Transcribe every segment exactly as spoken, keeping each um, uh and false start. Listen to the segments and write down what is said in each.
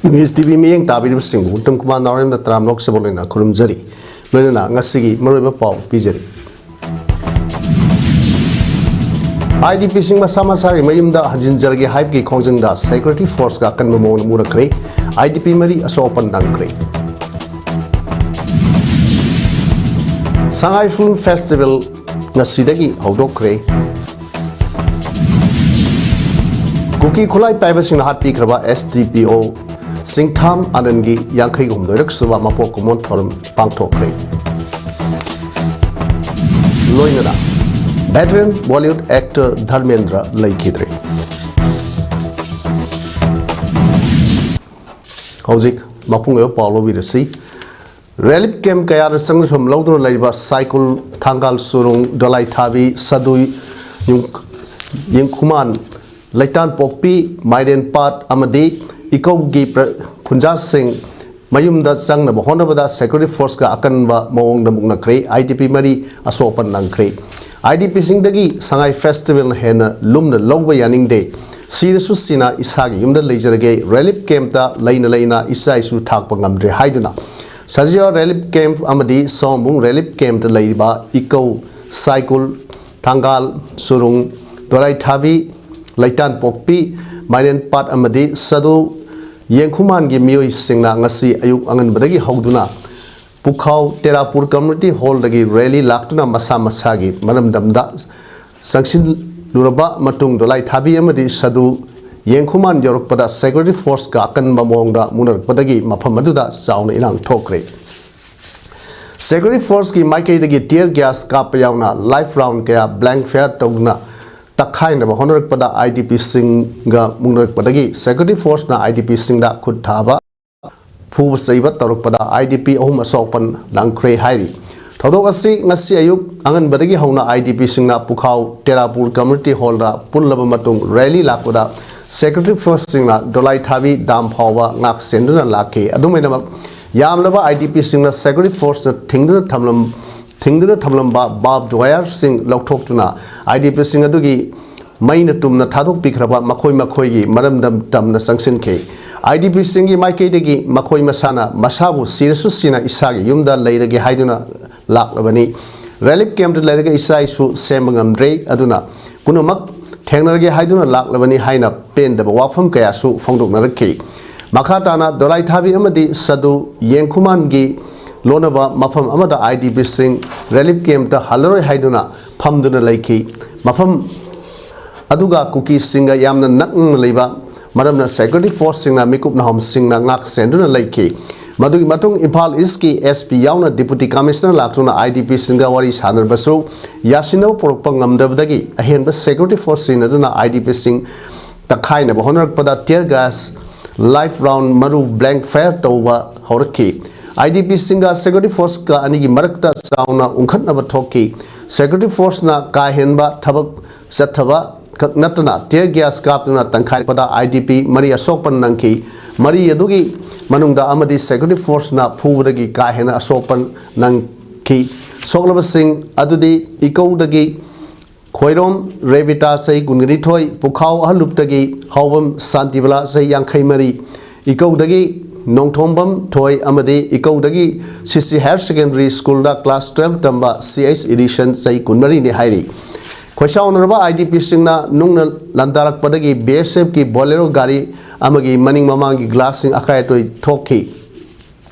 Image T V ꯃꯤꯠꯌꯦꯡ ꯇꯥꯕꯤꯔꯤꯕꯁꯤꯡꯕꯨ ꯎꯇꯝ ꯀꯨꯃꯥꯔ ꯅꯥꯎꯔꯦꯝꯅ ꯇꯔꯥꯝꯅ ꯑꯣꯛꯆꯕ ꯂꯣꯏꯅ ꯈꯨꯔꯨꯝꯖꯔꯤ꯫ ꯂꯣꯏꯅꯅ ꯉꯁꯤꯒꯤ ꯃꯔꯨꯑꯣꯏꯕ ꯄꯥꯎ ꯄꯤꯖꯔꯤ꯫ ꯑꯥꯏ ꯗꯤ ꯄꯤꯁꯤꯡ ꯃꯁꯥ ꯃꯁꯥꯒꯤ ꯃꯌꯨꯝꯗ ꯍꯟꯖꯤꯟꯖꯔꯒꯦ ꯍꯥꯏꯕꯒꯤ ꯈꯣꯡꯖꯪꯗ ꯁꯦꯀ꯭ꯌꯨꯔꯤꯇꯤ ꯐꯣꯔꯁꯀ ꯑꯀꯟꯕ ꯃꯑꯣꯡꯗ ꯃꯨꯅꯈ꯭ꯔꯦ꯫ ꯑꯥꯏ ꯗꯤ ꯄꯤ ꯃꯔꯤ ꯑꯁꯣꯛ ꯑꯄꯟ ꯅꯪꯈ꯭ꯔꯦ꯫ ꯁꯉꯥꯏ ꯐꯤꯜꯝ ꯐꯦꯁꯇꯤꯚꯦꯜ ꯉꯁꯤꯗꯒꯤ ꯍꯧꯗꯣꯛꯈ꯭ꯔꯦ꯫ ꯀꯨꯀꯤ ꯈꯨꯠꯂꯥꯏ ꯄꯥꯏꯕꯁꯤꯡꯅ ꯍꯥꯠꯄꯤꯈ꯭ꯔꯕ ꯑꯦꯁ ꯗꯤ ꯄꯤ ꯑꯣ ꯁꯤꯡꯊꯥꯝ ꯑꯥꯅꯟꯒꯤ ꯌꯥꯡꯈꯩ ꯍꯨꯝꯗꯣꯏꯔꯛ ꯁꯨꯕ ꯃꯄꯣꯛ ꯀꯨꯝꯑꯣꯟ ꯊꯧꯔꯝ ꯄꯥꯡꯊꯣꯛꯈ꯭ꯔꯦ꯫ ꯂꯣꯏꯅꯅ veteran Bollywood actor ꯙꯔꯃꯦꯟꯗ꯭ꯔ ꯂꯩꯈꯤꯗ꯭ꯔꯦ꯫ ꯍꯧꯖꯤꯛ ꯃꯄꯨꯡ ꯑꯣꯏꯕ ꯄꯥꯎ ꯂꯧꯕꯤꯔꯁꯤ꯫ ꯔꯤꯂꯤꯐ ꯀꯦꯝꯞ ꯀꯌꯥꯗ ꯆꯪꯖꯐꯝ ꯂꯧꯗꯨꯅ ꯂꯩꯔꯤꯕ ꯁꯥꯏꯀꯨꯜ, ꯊꯥꯡꯒꯥꯜ ꯁꯨꯔꯨꯡ, ꯗꯣꯂꯥꯏ ꯊꯥꯕꯤ, ꯁꯗꯨ, ꯌꯨꯝ-, ꯌꯦꯡꯈꯨꯃꯥꯟ, ꯂꯩꯇꯥꯟ ꯄꯣꯛꯄꯤ, ꯃꯥꯏꯔꯦꯟ ꯄꯥꯠ ꯑꯃꯗꯤ ꯏꯀꯧꯒꯤ ꯄ꯭ꯔ-, ꯈꯨꯟꯖꯥꯁꯤꯡ ꯃꯌꯨꯝꯗ ꯆꯪꯅꯕ ꯍꯣꯠꯅꯕꯗ ꯁꯦꯀ꯭ꯌꯨꯔꯤꯇꯤ ꯐꯣꯔꯁꯀ ꯑꯀꯟꯕ ꯃꯑꯣꯡꯗ ꯃꯨꯛꯅꯈ꯭ꯔꯦ꯫ ꯑꯥꯏ ꯗꯤ ꯄꯤ ꯃꯔꯤ ꯑꯁꯣꯛ ꯑꯄꯟ ꯅꯪꯈ꯭ꯔꯦ꯫ ꯑꯥꯏ ꯗꯤ ꯄꯤꯁꯤꯡꯗꯒꯤ ꯁꯉꯥꯏ ꯐꯦꯁꯇꯤꯚꯦꯜꯅ ꯍꯦꯟꯅ ꯂꯨꯝꯅ ꯂꯧꯕ ꯌꯥꯅꯤꯡꯗꯦ꯫ ꯁꯤꯔꯁꯨ ꯁꯤꯅ ꯏꯁꯥꯒꯤ ꯌꯨꯝꯗ ꯂꯩꯖꯔꯒꯦ, ꯔꯤꯂꯤꯐ ꯀꯦꯝꯞꯇ ꯂꯩꯅ ꯂꯩꯅ ꯏꯆꯥ ꯏꯁꯨ ꯊꯥꯛꯄ ꯉꯝꯗ꯭ꯔꯦ ꯍꯥꯏꯗꯨꯅ ꯁꯖꯤꯋꯥ ꯔꯤꯂꯤꯐ ꯀꯦꯝꯞ ꯑꯃꯗꯤ ꯁꯣꯝꯕꯨꯡ ꯔꯤꯂꯤꯐ ꯀꯦꯝꯞꯇ ꯂꯩꯔꯤꯕ ꯏꯀꯧ, ꯁꯥꯏꯀꯨꯜ, ꯊꯥꯡꯒꯥꯜ, ꯁꯨꯔꯨꯡ, ꯗꯣꯔꯥꯏꯊꯥꯕꯤ, ꯂꯩꯇꯥꯟ ꯄꯣꯛꯄꯤ, ꯃꯥꯏꯔꯦꯟ ꯄꯥꯠ ꯑꯃꯗꯤ ꯁꯗꯨ ꯌꯦꯡꯈꯨꯃꯥꯟꯒꯤ ꯃꯤꯑꯣꯏꯁꯤꯡꯅ ꯉꯁꯤ ꯑꯌꯨꯛ ꯑꯉꯟꯕꯗꯒꯤ ꯍꯧꯗꯨꯅ ꯄꯨꯈꯥꯎ ꯇꯦꯔꯥꯄꯨꯔ ꯀꯝꯃ꯭ꯌꯨꯅꯤꯇꯤ ꯍꯣꯜꯗꯒꯤ ꯔꯦꯂꯤ ꯂꯥꯛꯇꯨꯅ ꯃꯁꯥ ꯃꯁꯥꯒꯤ ꯃꯔꯝꯗꯝꯗ ꯆꯪꯁꯤꯜꯂꯨꯔꯕ ꯃꯇꯨꯡ ꯗꯣꯂꯥꯏ ꯊꯥꯕꯤ ꯑꯃꯗꯤ ꯁꯗꯨ ꯌꯦꯡꯈꯨꯃꯥꯟ ꯌꯧꯔꯛꯄꯗ ꯁꯦꯀ꯭ꯌꯨꯔꯤꯇꯤ ꯐꯣꯔꯁꯀ ꯑꯀꯟꯕ ꯃꯑꯣꯡꯗ ꯃꯨꯅꯔꯛꯄꯗꯒꯤ ꯃꯐꯝ ꯑꯗꯨꯗ ꯆꯥꯎꯅ ꯏꯔꯥꯡ ꯊꯣꯛꯈ꯭ꯔꯦ꯫ ꯁꯦꯀ꯭ꯌꯨꯔꯤꯇꯤ ꯐꯣꯔꯁꯀꯤ ꯃꯥꯏꯀꯩꯗꯒꯤ ꯇꯤꯌꯔ ꯒ꯭ꯌꯥꯁ ꯀꯥꯞꯄ ꯌꯥꯎꯅ ꯂꯥꯏꯐ ꯔꯥꯎꯟ ꯀꯌꯥ ꯕ꯭ꯂꯦꯡ ꯐꯥꯌꯔ ꯇꯧꯗꯨꯅ ꯇꯛꯈꯥꯏꯅꯕ ꯍꯣꯠꯅꯔꯛꯄꯗ ꯑꯥꯏ ꯗꯤ ꯄꯤꯁꯤꯡꯒ ꯃꯨꯛꯅꯔꯛꯄꯗꯒꯤ ꯁꯦꯀ꯭ꯌꯨꯔꯤꯇꯤ ꯐꯣꯔꯁꯅ ꯑꯥꯏ ꯗꯤ ꯄꯤꯁꯤꯡꯗ ꯈꯨꯠ ꯊꯥꯕ, ꯐꯨꯕ ꯆꯩꯕ ꯇꯧꯔꯛꯄꯗ ꯑꯥꯏ ꯗꯤ ꯄꯤ ꯑꯍꯨꯝ ꯑꯁꯣꯛ ꯑꯄꯟ ꯅꯪꯈ꯭ꯔꯦ ꯍꯥꯏꯔꯤ꯫ ꯊꯧꯗꯣꯛ ꯑꯁꯤ ꯉꯁꯤ ꯑꯌꯨꯛ ꯑꯉꯟꯕꯗꯒꯤ ꯍꯧꯅ ꯑꯥꯏ ꯗꯤ ꯄꯤꯁꯤꯡꯅ ꯄꯨꯈꯥꯎ ꯇꯦꯔꯥꯄꯨꯔ ꯀꯝꯃ꯭ꯌꯨꯅꯤꯇꯤ ꯍꯣꯜꯗ ꯄꯨꯜꯂꯕ ꯃꯇꯨꯡ ꯔꯦꯂꯤ ꯂꯥꯛꯄꯗ ꯁꯦꯀ꯭ꯌꯨꯔꯤꯇꯤ ꯐꯣꯔꯁꯁꯤꯡꯅ ꯗꯣꯂꯥꯏ ꯊꯥꯕꯤ ꯗꯥꯝ ꯐꯥꯎꯕ ꯉꯥꯛ ꯁꯦꯟꯗꯨꯅ ꯂꯥꯛꯈꯤ꯫ ꯑꯗꯨꯝ ꯑꯣꯏꯅꯃꯛ ꯌꯥꯝꯂꯕ I D ꯄꯤꯁꯤꯡꯅ security ꯐꯣꯔꯁꯅ ꯊꯤꯡꯗꯨꯅ ꯊꯝꯂꯝ-, ꯊꯤꯡꯗꯨꯅ ꯊꯝꯂꯝꯕ ꯕꯥꯔꯕ ꯋꯥꯌꯔꯁꯤꯡ ꯂꯧꯊꯣꯛꯇꯨꯅ I D ꯄꯤꯁꯤꯡ ꯑꯗꯨꯒꯤ ꯃꯩꯅ ꯇꯨꯝꯅ ꯊꯥꯗꯣꯛꯄꯤꯈ꯭ꯔꯕ ꯃꯈꯣꯏ ꯃꯈꯣꯏꯒꯤ ꯃꯔꯝꯗꯝ ꯇꯝꯅ ꯆꯪꯁꯤꯟꯈꯤ꯫ ꯑꯥꯏ ꯗꯤ ꯄꯤꯁꯤꯡꯒꯤ ꯃꯥꯏꯀꯩꯗꯒꯤ ꯃꯈꯣꯏ ꯃꯁꯥꯅ ꯃꯁꯥꯕꯨ ꯁꯤꯔꯁꯨ ꯁꯤꯅ ꯏꯁꯥꯒꯤ ꯌꯨꯝꯗ ꯂꯩꯔꯒꯦ ꯍꯥꯏꯗꯨꯅ ꯂꯥꯛꯂꯕꯅꯤ꯫ ꯔꯤꯂꯤꯐ ꯀꯦꯝꯞꯇ ꯂꯩꯔꯒ ꯏꯆꯥ ꯏꯁꯨ ꯁꯦꯝꯕ ꯉꯝꯗ꯭ꯔꯦ, ꯑꯗꯨꯅ ꯄꯨꯝꯅꯃꯛ ꯊꯦꯡꯅꯔꯒꯦ ꯍꯥꯏꯗꯨꯅ ꯂꯥꯛꯂꯕꯅꯤ ꯍꯥꯏꯅ ꯄꯦꯟꯗꯕ ꯋꯥꯐꯝ ꯀꯌꯥꯁꯨ ꯐꯣꯡꯗꯣꯛꯅꯔꯛꯈꯤ꯫ ꯃꯈꯥ ꯇꯥꯅ ꯗꯣꯂꯥꯏꯊꯥꯕꯤ ꯑꯃꯗꯤ ꯁꯗꯨ ꯌꯦꯡꯈꯨꯃꯥꯟꯒꯤ ꯂꯣꯟꯅꯕ ꯃꯐꯝ ꯑꯃꯗ ꯑꯥꯏ ꯗꯤ ꯄꯤꯁꯤꯡ ꯔꯤꯂꯤꯐ ꯀꯦꯝꯞꯇ ꯍꯜꯂꯔꯣꯏ ꯍꯥꯏꯗꯨꯅ ꯐꯝꯗꯨꯅ ꯂꯩꯈꯤ꯫ ꯃꯐꯝ ꯑꯗꯨꯒ ꯀꯨꯀꯤꯁꯤꯡꯒ ꯌꯥꯝꯅ ꯅꯛꯅ ꯂꯩꯕ ꯃꯔꯝꯅ ꯁꯦꯀ꯭ꯌꯨꯔꯤꯇꯤ ꯐꯣꯔꯁꯁꯤꯡꯅ ꯃꯤꯀꯨꯞ ꯅꯥꯍꯣꯝꯁꯤꯡꯅ ꯉꯥꯛ ꯁꯦꯟꯗꯨꯅ ꯂꯩꯈꯤ꯫ ꯃꯗꯨꯒꯤ ꯃꯇꯨꯡ ꯏꯝꯐꯥꯜ ꯏꯁꯀꯤ ꯑꯦꯁ ꯄꯤ ꯌꯥꯎꯅ ꯗꯤꯄꯨꯇꯤ ꯀꯃꯤꯁꯅꯔ ꯂꯥꯛꯇꯨꯅ ꯑꯥꯏ ꯗꯤ ꯄꯤꯁꯤꯡꯒ ꯋꯥꯔꯤ ꯁꯥꯟꯅꯔꯕꯁꯨ ꯌꯥꯁꯤꯟꯅꯕ ꯄꯨꯔꯛꯄ ꯉꯝꯗꯕꯗꯒꯤ ꯑꯍꯦꯟꯕ ꯁꯦꯀ꯭ꯌꯨꯔꯤꯇꯤ ꯐꯣꯔꯁ ꯁꯤꯖꯤꯟꯅꯗꯨꯅ ꯑꯥꯏ ꯗꯤ ꯄꯤꯁꯤꯡ ꯇꯛꯈꯥꯏꯅꯕ ꯍꯣꯠꯅꯔꯛꯄꯗ ꯇꯤꯌꯔ ꯒ꯭ꯌꯥꯁ, ꯂꯥꯏꯐ ꯔꯥꯎꯟ, ꯃꯔꯨ ꯕ꯭ꯂꯦꯡ ꯐꯥꯌꯔ ꯇꯧꯕ ꯍꯧꯔꯛꯈꯤ꯫ ꯑꯥꯏ ꯗꯤ ꯄꯤꯁꯤꯡꯒ ꯁꯦꯀ꯭ꯌꯨꯔꯤꯇꯤ ꯐꯣꯔꯁꯀ ꯑꯅꯤꯒꯤ ꯃꯔꯛꯇ ꯆꯥꯎꯅ ꯎꯪꯈꯠꯅꯕ ꯊꯣꯛꯈꯤ꯫ ꯁꯦꯀ꯭ꯌꯨꯔꯤꯇꯤ ꯐꯣꯔꯁꯅ ꯀꯥ ꯍꯦꯟꯕ ꯊꯕꯛ ꯆꯠꯊꯕ ꯈꯛ ꯅꯠꯇꯅ ꯇꯤꯌꯔ ꯒ꯭ꯌꯥꯁ ꯀꯥꯞꯇꯨꯅ ꯇꯪꯈꯥꯏ ꯄꯗ ꯑꯥꯏ ꯗꯤ ꯄꯤ ꯃꯔꯤ ꯑꯁꯣꯛꯄ ꯅꯪꯈꯤ꯫ ꯃꯔꯤ ꯑꯗꯨꯒꯤ ꯃꯅꯨꯡꯗ ꯑꯃꯗꯤ ꯁꯦꯀ꯭ꯌꯨꯔꯤꯇꯤ ꯐꯣꯔꯁꯅ ꯐꯨꯕꯗꯒꯤ ꯀꯥ ꯍꯦꯟꯅ ꯑꯁꯣꯛꯄ ꯅꯪꯈꯤ꯫ ꯁꯣꯛꯂꯕꯁꯤꯡ ꯑꯗꯨꯗꯤ ꯏꯀꯧꯗꯒꯤ ꯈꯣꯏꯔꯣꯝ ꯔꯦꯕꯤꯇꯥ, ꯆꯍꯤ ꯀꯨꯟꯅꯤꯊꯣꯏ, ꯄꯨꯈꯥꯎ ꯑꯍꯜꯂꯨꯞꯇꯒꯤ ꯍꯥꯎꯕꯝ ꯁꯥꯟꯇꯤꯕꯂꯥ, ꯆꯍꯤ ꯌꯥꯡꯈꯩ ꯃꯔꯤ, ꯏꯀꯧꯗꯒꯤ ꯅꯣꯡꯊꯣꯝꯕꯝ ꯊꯣꯏ ꯑꯃꯗꯤ ꯏꯀꯧꯗꯒꯤ ꯁꯤ ꯁꯤ ꯍꯥꯌꯔ ꯁꯦꯀꯦꯟꯗꯔꯤ ꯁ꯭ꯀꯨꯜꯗ ꯀ꯭ꯂꯥꯁ ꯇꯨꯌꯦꯜꯐ ꯇꯝꯕ ꯁꯤ ꯑꯩꯆ ꯏꯗꯤꯁꯟ, ꯆꯍꯤ ꯀꯨꯟꯃꯔꯤꯅꯤ ꯍꯥꯏꯔꯤ꯫ ꯈꯣꯏꯁꯥꯎꯅꯔꯕ ꯑꯥꯏ ꯗꯤ ꯄꯤꯁꯤꯡꯅ ꯅꯨꯡꯅ ꯂꯥꯟꯗꯥꯔꯛꯄꯗꯒꯤ ꯕꯤ ꯑꯦꯁ ꯑꯦꯐꯀꯤ ꯕꯣꯂꯦꯔꯣ ꯒꯥꯔꯤ ꯑꯃꯒꯤ ꯃꯅꯤꯡ ꯃꯃꯥꯡꯒꯤ ꯒ꯭ꯂꯥꯁꯁꯤꯡ ꯑꯀꯥꯏ ꯑꯇꯣꯏ ꯊꯣꯛꯈꯤ꯫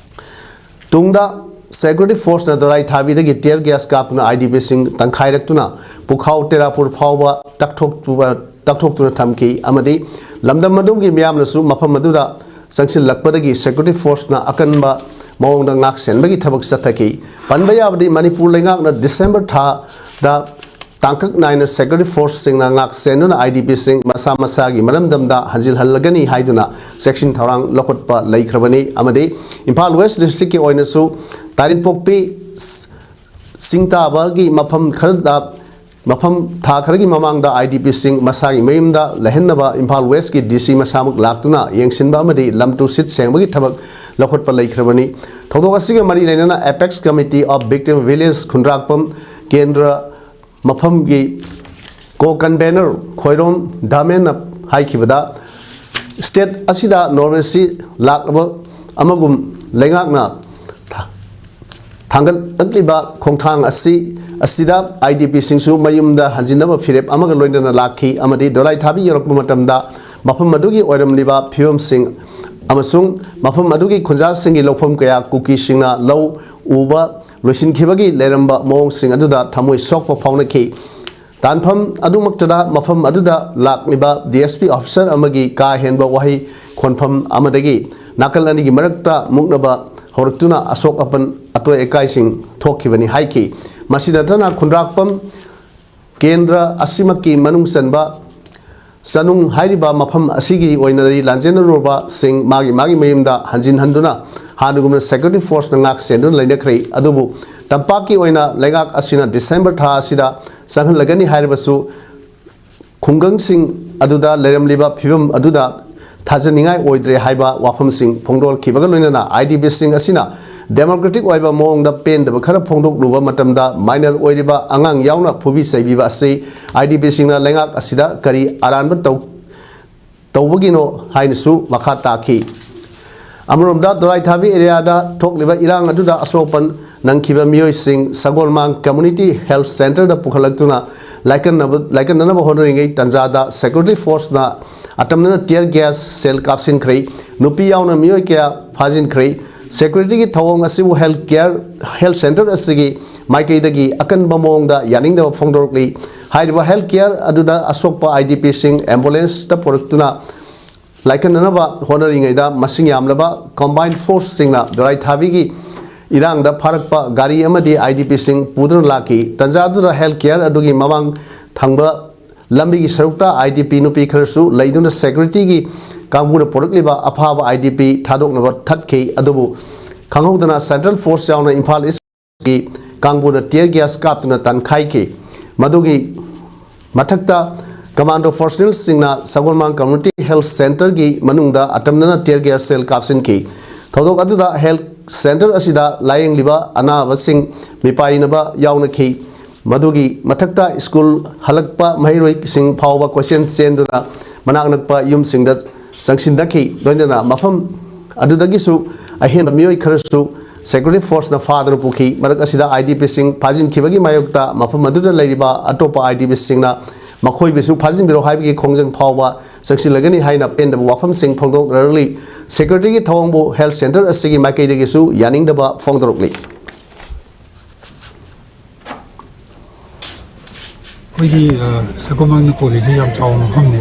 ꯇꯨꯡꯗ ꯁꯦꯀ꯭ꯌꯨꯔꯤꯇꯤ ꯐꯣꯔꯁꯅ ꯗꯣꯔꯥꯏ ꯊꯥꯕꯤꯗꯒꯤ ꯇꯤꯌꯔ ꯒ꯭ꯌꯥꯁ ꯀꯥꯞꯇꯨꯅ ꯑꯥꯏ ꯗꯤ ꯄꯤꯁꯤꯡ ꯇꯪꯈꯥꯏꯔꯛꯇꯨꯅ ꯄꯨꯈꯥꯎ ꯇꯦꯔꯥꯄꯨꯔ ꯐꯥꯎꯕ ꯇꯛꯊꯣꯛꯇꯨꯅ, ꯇꯛꯊꯣꯛꯇꯨꯅ ꯊꯝꯈꯤ ꯑꯃꯗꯤ ꯂꯝꯗꯝ ꯑꯗꯨꯒꯤ ꯃꯤꯌꯥꯝꯅꯁꯨ ꯃꯐꯝ ꯑꯗꯨꯗ ꯆꯪꯁꯤꯜꯂꯛꯄꯗꯒꯤ ꯁꯦꯀ꯭ꯌꯨꯔꯤꯇꯤ ꯐꯣꯔꯁꯅ ꯑꯀꯟꯕ ꯃꯑꯣꯡꯗ ꯉꯥꯛ ꯁꯦꯟꯕꯒꯤ ꯊꯕꯛ ꯆꯠꯊꯈꯤ꯫ ꯄꯟꯕ ꯌꯥꯕꯗꯤ ꯃꯅꯤꯄꯨꯔ ꯂꯩꯉꯥꯛꯅ ꯗꯤꯁꯦꯝꯕꯔ ꯊꯥꯗ ꯇꯥꯡꯀꯛ ꯅꯥꯏꯅ ꯁꯦꯀ꯭ꯌꯨꯔꯤꯇꯤ ꯐꯣꯔꯁꯁꯤꯡꯅ ꯉꯥꯛ ꯁꯦꯟꯗꯨꯅ ꯑꯥꯏ ꯗꯤ ꯄꯤꯁꯤꯡ ꯃꯁꯥ ꯃꯁꯥꯒꯤ ꯃꯔꯝꯗꯝꯗ ꯍꯟꯖꯤꯜꯍꯜꯂꯒꯅꯤ ꯍꯥꯏꯗꯨꯅ ꯆꯦꯛꯁꯤꯟ ꯊꯧꯔꯥꯡ ꯂꯧꯈꯠꯄ ꯂꯩꯈ꯭ꯔꯕꯅꯤ ꯑꯃꯗꯤ ꯏꯝꯐꯥꯜ ꯋꯦꯁ ꯗꯤꯁꯇ꯭ꯔꯤꯛꯀꯤ ꯑꯣꯏꯅꯁꯨ ꯇꯥꯔꯤꯡꯄꯣꯛꯄꯤ ꯁꯤꯡꯇꯥꯕꯒꯤ ꯃꯐꯝ ꯈꯔꯗ ꯃꯐꯝ ꯊꯥ ꯈꯔꯒꯤ ꯃꯃꯥꯡꯗ ꯑꯥꯏ ꯗꯤ ꯄꯤꯁꯤꯡ ꯃꯁꯥꯒꯤ ꯃꯌꯨꯝꯗ ꯂꯩꯍꯟꯅꯕ ꯏꯝꯐꯥꯜ ꯋꯦꯁꯀꯤ ꯗꯤ ꯁꯤ ꯃꯁꯥꯃꯛ ꯂꯥꯛꯇꯨꯅ ꯌꯦꯡꯁꯤꯟꯕ ꯑꯃꯗꯤ ꯂꯝ ꯇꯨ ꯁꯤꯠ ꯁꯦꯡꯕꯒꯤ ꯊꯕꯛ ꯂꯧꯈꯠꯄ ꯂꯩꯈ꯭ꯔꯕꯅꯤ꯫ ꯊꯧꯗꯣꯛ ꯑꯁꯤꯒ ꯃꯔꯤ ꯂꯩꯅꯅ Apex Committee of Victim Village ꯈꯨꯟꯗ꯭ꯔꯥꯛꯄꯝ ꯀꯦꯟꯗ꯭ꯔ ꯃꯐꯝꯒꯤ ꯀꯣ ꯀꯟꯚꯦꯅꯔ ꯈꯣꯏꯔꯣꯝ ꯗꯥꯃꯦꯟꯅ ꯍꯥꯏꯈꯤꯕꯗ, ꯁ꯭ꯇꯦꯠ ꯑꯁꯤꯗ ꯅꯣꯔꯃꯦꯜꯁꯤ ꯂꯥꯛꯂꯕ ꯑꯃꯒꯨꯝ ꯂꯩꯉꯥꯛꯅ ꯊꯥꯡꯒꯠꯂꯛꯂꯤꯕ ꯈꯣꯡꯊꯥꯡ ꯑꯁꯤ ꯑꯁꯤꯗ ꯑꯥꯏ ꯗꯤ ꯄꯤꯁꯤꯡꯁꯨ ꯃꯌꯨꯝꯗ ꯍꯟꯖꯤꯟꯅꯕ ꯐꯤꯔꯦꯞ ꯑꯃꯒ ꯂꯣꯏꯅꯅ ꯂꯥꯛꯈꯤ ꯑꯃꯗꯤ ꯗꯣꯂꯥꯏ ꯊꯥꯕꯤ ꯌꯧꯔꯛꯄ ꯃꯇꯝꯗ ꯃꯐꯝ ꯑꯗꯨꯒꯤ ꯑꯣꯏꯔꯝꯂꯤꯕ ꯐꯤꯕꯝꯁꯤꯡ ꯑꯃꯁꯨꯡ ꯃꯐꯝ ꯑꯗꯨꯒꯤ ꯈꯨꯟꯖꯥꯁꯤꯡꯒꯤ ꯂꯧꯐꯝ ꯀꯌꯥ ꯀꯨꯀꯤꯁꯤꯡꯅ ꯂꯧ ꯎꯕ ꯂꯣꯏꯁꯤꯟꯈꯤꯕꯒꯤ ꯂꯩꯔꯝꯕ ꯃꯑꯣꯡꯁꯤꯡ ꯑꯗꯨꯗ ꯊꯃꯣꯏ ꯁꯣꯛꯄ ꯐꯥꯎꯅꯈꯤ꯫ ꯇꯥꯟꯐꯝ ꯑꯗꯨꯃꯛꯇꯗ ꯃꯐꯝ ꯑꯗꯨꯗ ꯂꯥꯛꯂꯤꯕ ꯗꯤ ꯑꯦꯁ ꯄꯤ ꯑꯣꯐꯤꯁꯥꯔ ꯑꯃꯒꯤ ꯀꯥ ꯍꯦꯟꯕ ꯋꯥꯍꯩ ꯈꯣꯟꯐꯝ ꯑꯃꯗꯒꯤ ꯅꯥꯀꯜ ꯑꯅꯤꯒꯤ ꯃꯔꯛꯇ ꯃꯨꯛꯅꯕ ꯍꯧꯔꯛꯇꯨꯅ ꯑꯁꯣꯛ ꯑꯄꯟ ꯑꯇꯣꯏ ꯑꯀꯥꯏꯁꯤꯡ ꯊꯣꯛꯈꯤꯕꯅꯤ ꯍꯥꯏꯈꯤ꯫ ꯃꯁꯤ ꯅꯠꯇꯅ ꯈꯨꯟꯗ꯭ꯔꯥꯛꯄꯝ ꯀꯦꯟꯗ꯭ꯔ ꯑꯁꯤꯃꯛꯀꯤ ꯃꯅꯨꯡ ꯆꯟꯕ ꯆꯅꯨꯡ ꯍꯥꯏꯔꯤꯕ ꯃꯐꯝ ꯑꯁꯤꯒꯤ ꯑꯣꯏꯅꯗꯤ ꯂꯥꯟꯖꯦꯟꯅꯔꯨꯔꯕꯁꯤꯡ ꯃꯥꯒꯤ ꯃꯥꯒꯤ ꯃꯌꯨꯝꯗ ꯍꯟꯖꯤꯟ ꯍꯟꯗꯨꯅ ꯍꯥꯟꯅꯒꯨꯝꯅ ꯁꯦꯀ꯭ꯌꯨꯔꯤꯇꯤ ꯐꯣꯔꯁꯅ ꯉꯥꯛ ꯁꯦꯟꯗꯨꯅ ꯂꯩꯅꯈ꯭ꯔꯦ꯫ ꯑꯗꯨꯕꯨ ꯇꯝꯄꯥꯛꯀꯤ ꯑꯣꯏꯅ ꯂꯩꯉꯥꯛ ꯑꯁꯤꯅ ꯗꯤꯁꯦꯝꯕꯔ ꯊꯥ ꯑꯁꯤꯗ ꯆꯪꯍꯜꯂꯒꯅꯤ ꯍꯥꯏꯔꯕꯁꯨ ꯈꯨꯡꯒꯪꯁꯤꯡ ꯑꯗꯨꯗ ꯂꯩꯔꯝꯂꯤꯕ ꯐꯤꯕꯝ ꯑꯗꯨꯗ ꯊꯥꯖꯅꯤꯡꯉꯥꯏ ꯑꯣꯏꯗ꯭ꯔꯦ ꯍꯥꯏꯕ ꯋꯥꯐꯝꯁꯤꯡ ꯐꯣꯡꯗꯣꯛꯈꯤꯕꯒ ꯂꯣꯏꯅꯅ ꯑꯥꯏ ꯗꯤ ꯄꯤꯁꯤꯡ ꯑꯁꯤꯅ ꯗꯦꯃꯣꯀ꯭ꯔꯦꯇꯤꯛ ꯑꯣꯏꯕ ꯃꯑꯣꯡꯗ ꯄꯦꯟꯗꯕ ꯈꯔ ꯐꯣꯡꯗꯣꯛꯂꯨꯕ ꯃꯇꯝꯗ ꯃꯥꯏꯅꯔ ꯑꯣꯏꯔꯤꯕ ꯑꯉꯥꯡ ꯌꯥꯎꯅ ꯐꯨꯕꯤ ꯆꯩꯕꯤꯕ ꯑꯁꯤ ꯑꯥꯏ ꯗꯤ ꯄꯤꯁꯤꯡꯅ ꯂꯩꯉꯥꯛ ꯑꯁꯤꯗ ꯀꯔꯤ ꯑꯔꯥꯟꯕ ꯇꯧ ꯇꯧꯕꯒꯤꯅꯣ ꯍꯥꯏꯅꯁꯨ ꯃꯈꯥ ꯇꯥꯈꯤ꯫ ꯑꯃꯔꯣꯝꯗ ꯗꯣꯔꯥꯏꯊꯥꯕꯤ ꯑꯦꯔꯤꯌꯥꯗ ꯊꯣꯛꯂꯤꯕ ꯏꯔꯥꯡ ꯑꯗꯨꯗ ꯑꯁꯣꯛ ꯑꯄꯟ ꯅꯪꯈꯤꯕ ꯃꯤꯑꯣꯏꯁꯤꯡ ꯁꯒꯣꯜꯃꯥꯡ ꯀꯝꯃ꯭ꯌꯨꯅꯤꯇꯤ ꯍꯦꯜꯊ ꯁꯦꯟꯇꯔꯗ ꯄꯨꯈꯠꯂꯛꯇꯨꯅ ꯂꯥꯏꯀꯠꯅꯕ ꯂꯥꯏꯀꯠꯅꯅꯕ ꯍꯣꯠꯅꯔꯤꯉꯩ ꯇꯥꯟꯖꯥꯗ ꯁꯦꯀ꯭ꯌꯨꯔꯤꯇꯤ ꯐꯣꯔꯁꯅ ꯑꯇꯝꯅꯅ ꯇꯤꯌꯔ ꯒ꯭ꯌꯥꯁ ꯁꯦꯜ ꯀꯥꯞꯁꯤꯟꯈ꯭ꯔꯦ꯫ ꯅꯨꯄꯤ ꯌꯥꯎꯅ ꯃꯤꯑꯣꯏ ꯀꯌꯥ ꯐꯥꯖꯤꯟꯈ꯭ꯔꯦ꯫ ꯁꯦꯀ꯭ꯌꯨꯔꯤꯇꯤꯒꯤ ꯊꯧꯑꯣꯡ ꯑꯁꯤꯕꯨ ꯍꯦꯜꯊ ꯀꯦꯌꯔ ꯍꯦꯜꯊ ꯁꯦꯟꯇꯔ ꯑꯁꯤꯒꯤ ꯃꯥꯏꯀꯩꯗꯒꯤ ꯑꯀꯟꯕ ꯃꯑꯣꯡꯗ ꯌꯥꯅꯤꯡꯗꯕ ꯐꯣꯡꯗꯣꯔꯛꯂꯤ꯫ ꯍꯥꯏꯔꯤꯕ ꯍꯦꯜꯊ ꯀꯦꯌꯔ ꯑꯗꯨꯗ ꯑꯁꯣꯛꯄ ꯑꯥꯏ ꯗꯤ ꯄꯤꯁꯤꯡ ꯑꯦꯝꯕꯨꯂꯦꯟꯁꯇ ꯄꯨꯔꯛꯇꯨꯅ ꯂꯥꯏꯀꯠꯅꯅꯕ ꯍꯣꯠꯅꯔꯤꯉꯩꯗ ꯃꯁꯤꯡ ꯌꯥꯝꯂꯕ ꯀꯝꯕꯥꯏꯟ ꯐꯣꯔꯁꯁꯤꯡꯅ ꯗꯣꯔꯥꯏꯊꯥꯕꯤꯒꯤ ꯏꯔꯥꯡꯗ ꯐꯥꯔꯛꯄ ꯒꯥꯔꯤ ꯑꯃꯗꯤ ꯑꯥꯏ ꯗꯤ ꯄꯤꯁꯤꯡ ꯄꯨꯗꯨꯅ ꯂꯥꯛꯈꯤ꯫ ꯇꯥꯟꯖꯥꯗꯨꯗ ꯍꯦꯜꯊ ꯀꯦꯌꯔ ꯑꯗꯨꯒꯤ ꯃꯃꯥꯡ ꯊꯪꯕ ꯂꯝꯕꯤꯒꯤ ꯁꯔꯨꯛꯇ ꯑꯥꯏ ꯗꯤ ꯄꯤ ꯅꯨꯄꯤ ꯈꯔꯁꯨ ꯂꯩꯗꯨꯅ ꯁꯦꯀ꯭ꯌꯨꯔꯤꯇꯤꯒꯤ ꯀꯥꯡꯕꯨꯅ ꯄꯨꯔꯛꯂꯤꯕ ꯑꯐꯥꯕ ꯑꯥꯏ ꯗꯤ ꯄꯤ ꯊꯥꯗꯣꯛꯅꯕ ꯊꯠꯈꯤ꯫ ꯑꯗꯨꯕꯨ ꯈꯪꯍꯧꯗꯅ ꯁꯦꯟꯇ꯭ꯔꯦꯜ ꯐꯣꯔꯁ ꯌꯥꯎꯅ ꯏꯝꯐꯥꯜ ꯏꯁ ꯀꯤ ꯀꯥꯡꯕꯨꯅ ꯇꯤꯌꯔ ꯒ꯭ꯌꯥꯁ ꯀꯥꯞꯇꯨꯅ ꯇꯥꯟꯈꯥꯏꯈꯤ꯫ ꯃꯗꯨꯒꯤ ꯃꯊꯛꯇ ꯀꯃꯥꯟꯗꯣ ꯐꯣꯔꯁꯦꯜꯁꯤꯡꯅ ꯁꯒꯣꯜꯃꯥꯡ ꯀꯝꯃ꯭ꯌꯨꯅꯤꯇꯤ ꯍꯦꯜꯊ ꯁꯦꯟꯇꯔꯒꯤ ꯃꯅꯨꯡꯗ ꯑꯇꯝꯅꯅ ꯇꯤꯌꯔ ꯒ꯭ꯌꯥꯁ ꯁꯦꯜ ꯀꯥꯞꯁꯤꯟꯈꯤ꯫ ꯊꯧꯗꯣꯛ ꯑꯗꯨꯗ ꯍꯦꯜꯊ ꯁꯦꯟꯇꯔ ꯑꯁꯤꯗ ꯂꯥꯌꯦꯡꯂꯤꯕ ꯑꯅꯥꯕꯁꯤꯡ ꯃꯤꯄꯥꯏꯅꯕ ꯌꯥꯎꯅꯈꯤ꯫ ꯃꯗꯨꯒꯤ ꯃꯊꯛꯇ ꯁ꯭ꯀꯨꯜ ꯍꯜꯂꯛꯄ ꯃꯍꯩꯔꯣꯏꯁꯤꯡ ꯐꯥꯎꯕ ꯀꯣꯏꯆꯦꯟ ꯆꯦꯟꯗꯨꯅ ꯃꯅꯥꯛ ꯅꯛꯄ ꯌꯨꯝꯁꯤꯡꯗ ꯆꯪꯁꯤꯟꯅꯈꯤ꯫ ꯂꯣꯏꯅꯅ ꯃꯐꯝ ꯑꯗꯨꯗꯒꯤꯁꯨ ꯑꯍꯦꯟꯕ ꯃꯤꯑꯣꯏ ꯈꯔꯁꯨ ꯁꯦꯀ꯭ꯌꯨꯔꯤꯇꯤ ꯐꯣꯔꯁꯅ ꯐꯥꯗꯨꯅ ꯄꯨꯈꯤ꯫ ꯃꯔꯛ ꯑꯁꯤꯗ ꯑꯥꯏ ꯗꯤ ꯄꯤꯁꯤꯡ ꯐꯥꯖꯤꯟꯈꯤꯕꯒꯤ ꯃꯥꯌꯣꯛꯇ ꯃꯐꯝ ꯑꯗꯨꯗ ꯂꯩꯔꯤꯕ ꯑꯇꯣꯞꯄ ꯑꯥꯏ ꯗꯤ ꯄꯤꯁꯤꯡꯅ ꯃꯈꯣꯏꯕꯨꯁꯨ ꯐꯥꯖꯤꯟꯕꯤꯔꯣ ꯍꯥꯏꯕꯒꯤ ꯈꯣꯡꯖꯪ ꯐꯥꯎꯕ ꯆꯪꯁꯤꯜꯂꯒꯅꯤ ꯍꯥꯏꯅ ꯄꯦꯟꯗꯕ ꯋꯥꯐꯝꯁꯤꯡ ꯐꯣꯡꯗꯣꯛꯅꯔꯛꯂꯤ꯫ ꯁꯦꯀ꯭ꯌꯨꯔꯤꯇꯤꯒꯤ ꯊꯧꯑꯣꯡꯕꯨ ꯍꯦꯜꯊ ꯁꯦꯟꯇꯔ ꯑꯁꯤꯒꯤ ꯃꯥꯏꯀꯩꯗꯒꯤꯁꯨ ꯌꯥꯅꯤꯡꯗꯕ ꯐꯣꯡꯗꯣꯔꯛꯂꯤ꯫ ꯑꯩꯈꯣꯏꯒꯤ, ꯑ, ꯁꯒꯣꯜꯕꯟ ꯀꯣꯂꯦꯖꯁꯤ ꯌꯥꯝ ꯆꯥꯎꯕ ꯃꯐꯝꯅꯤ,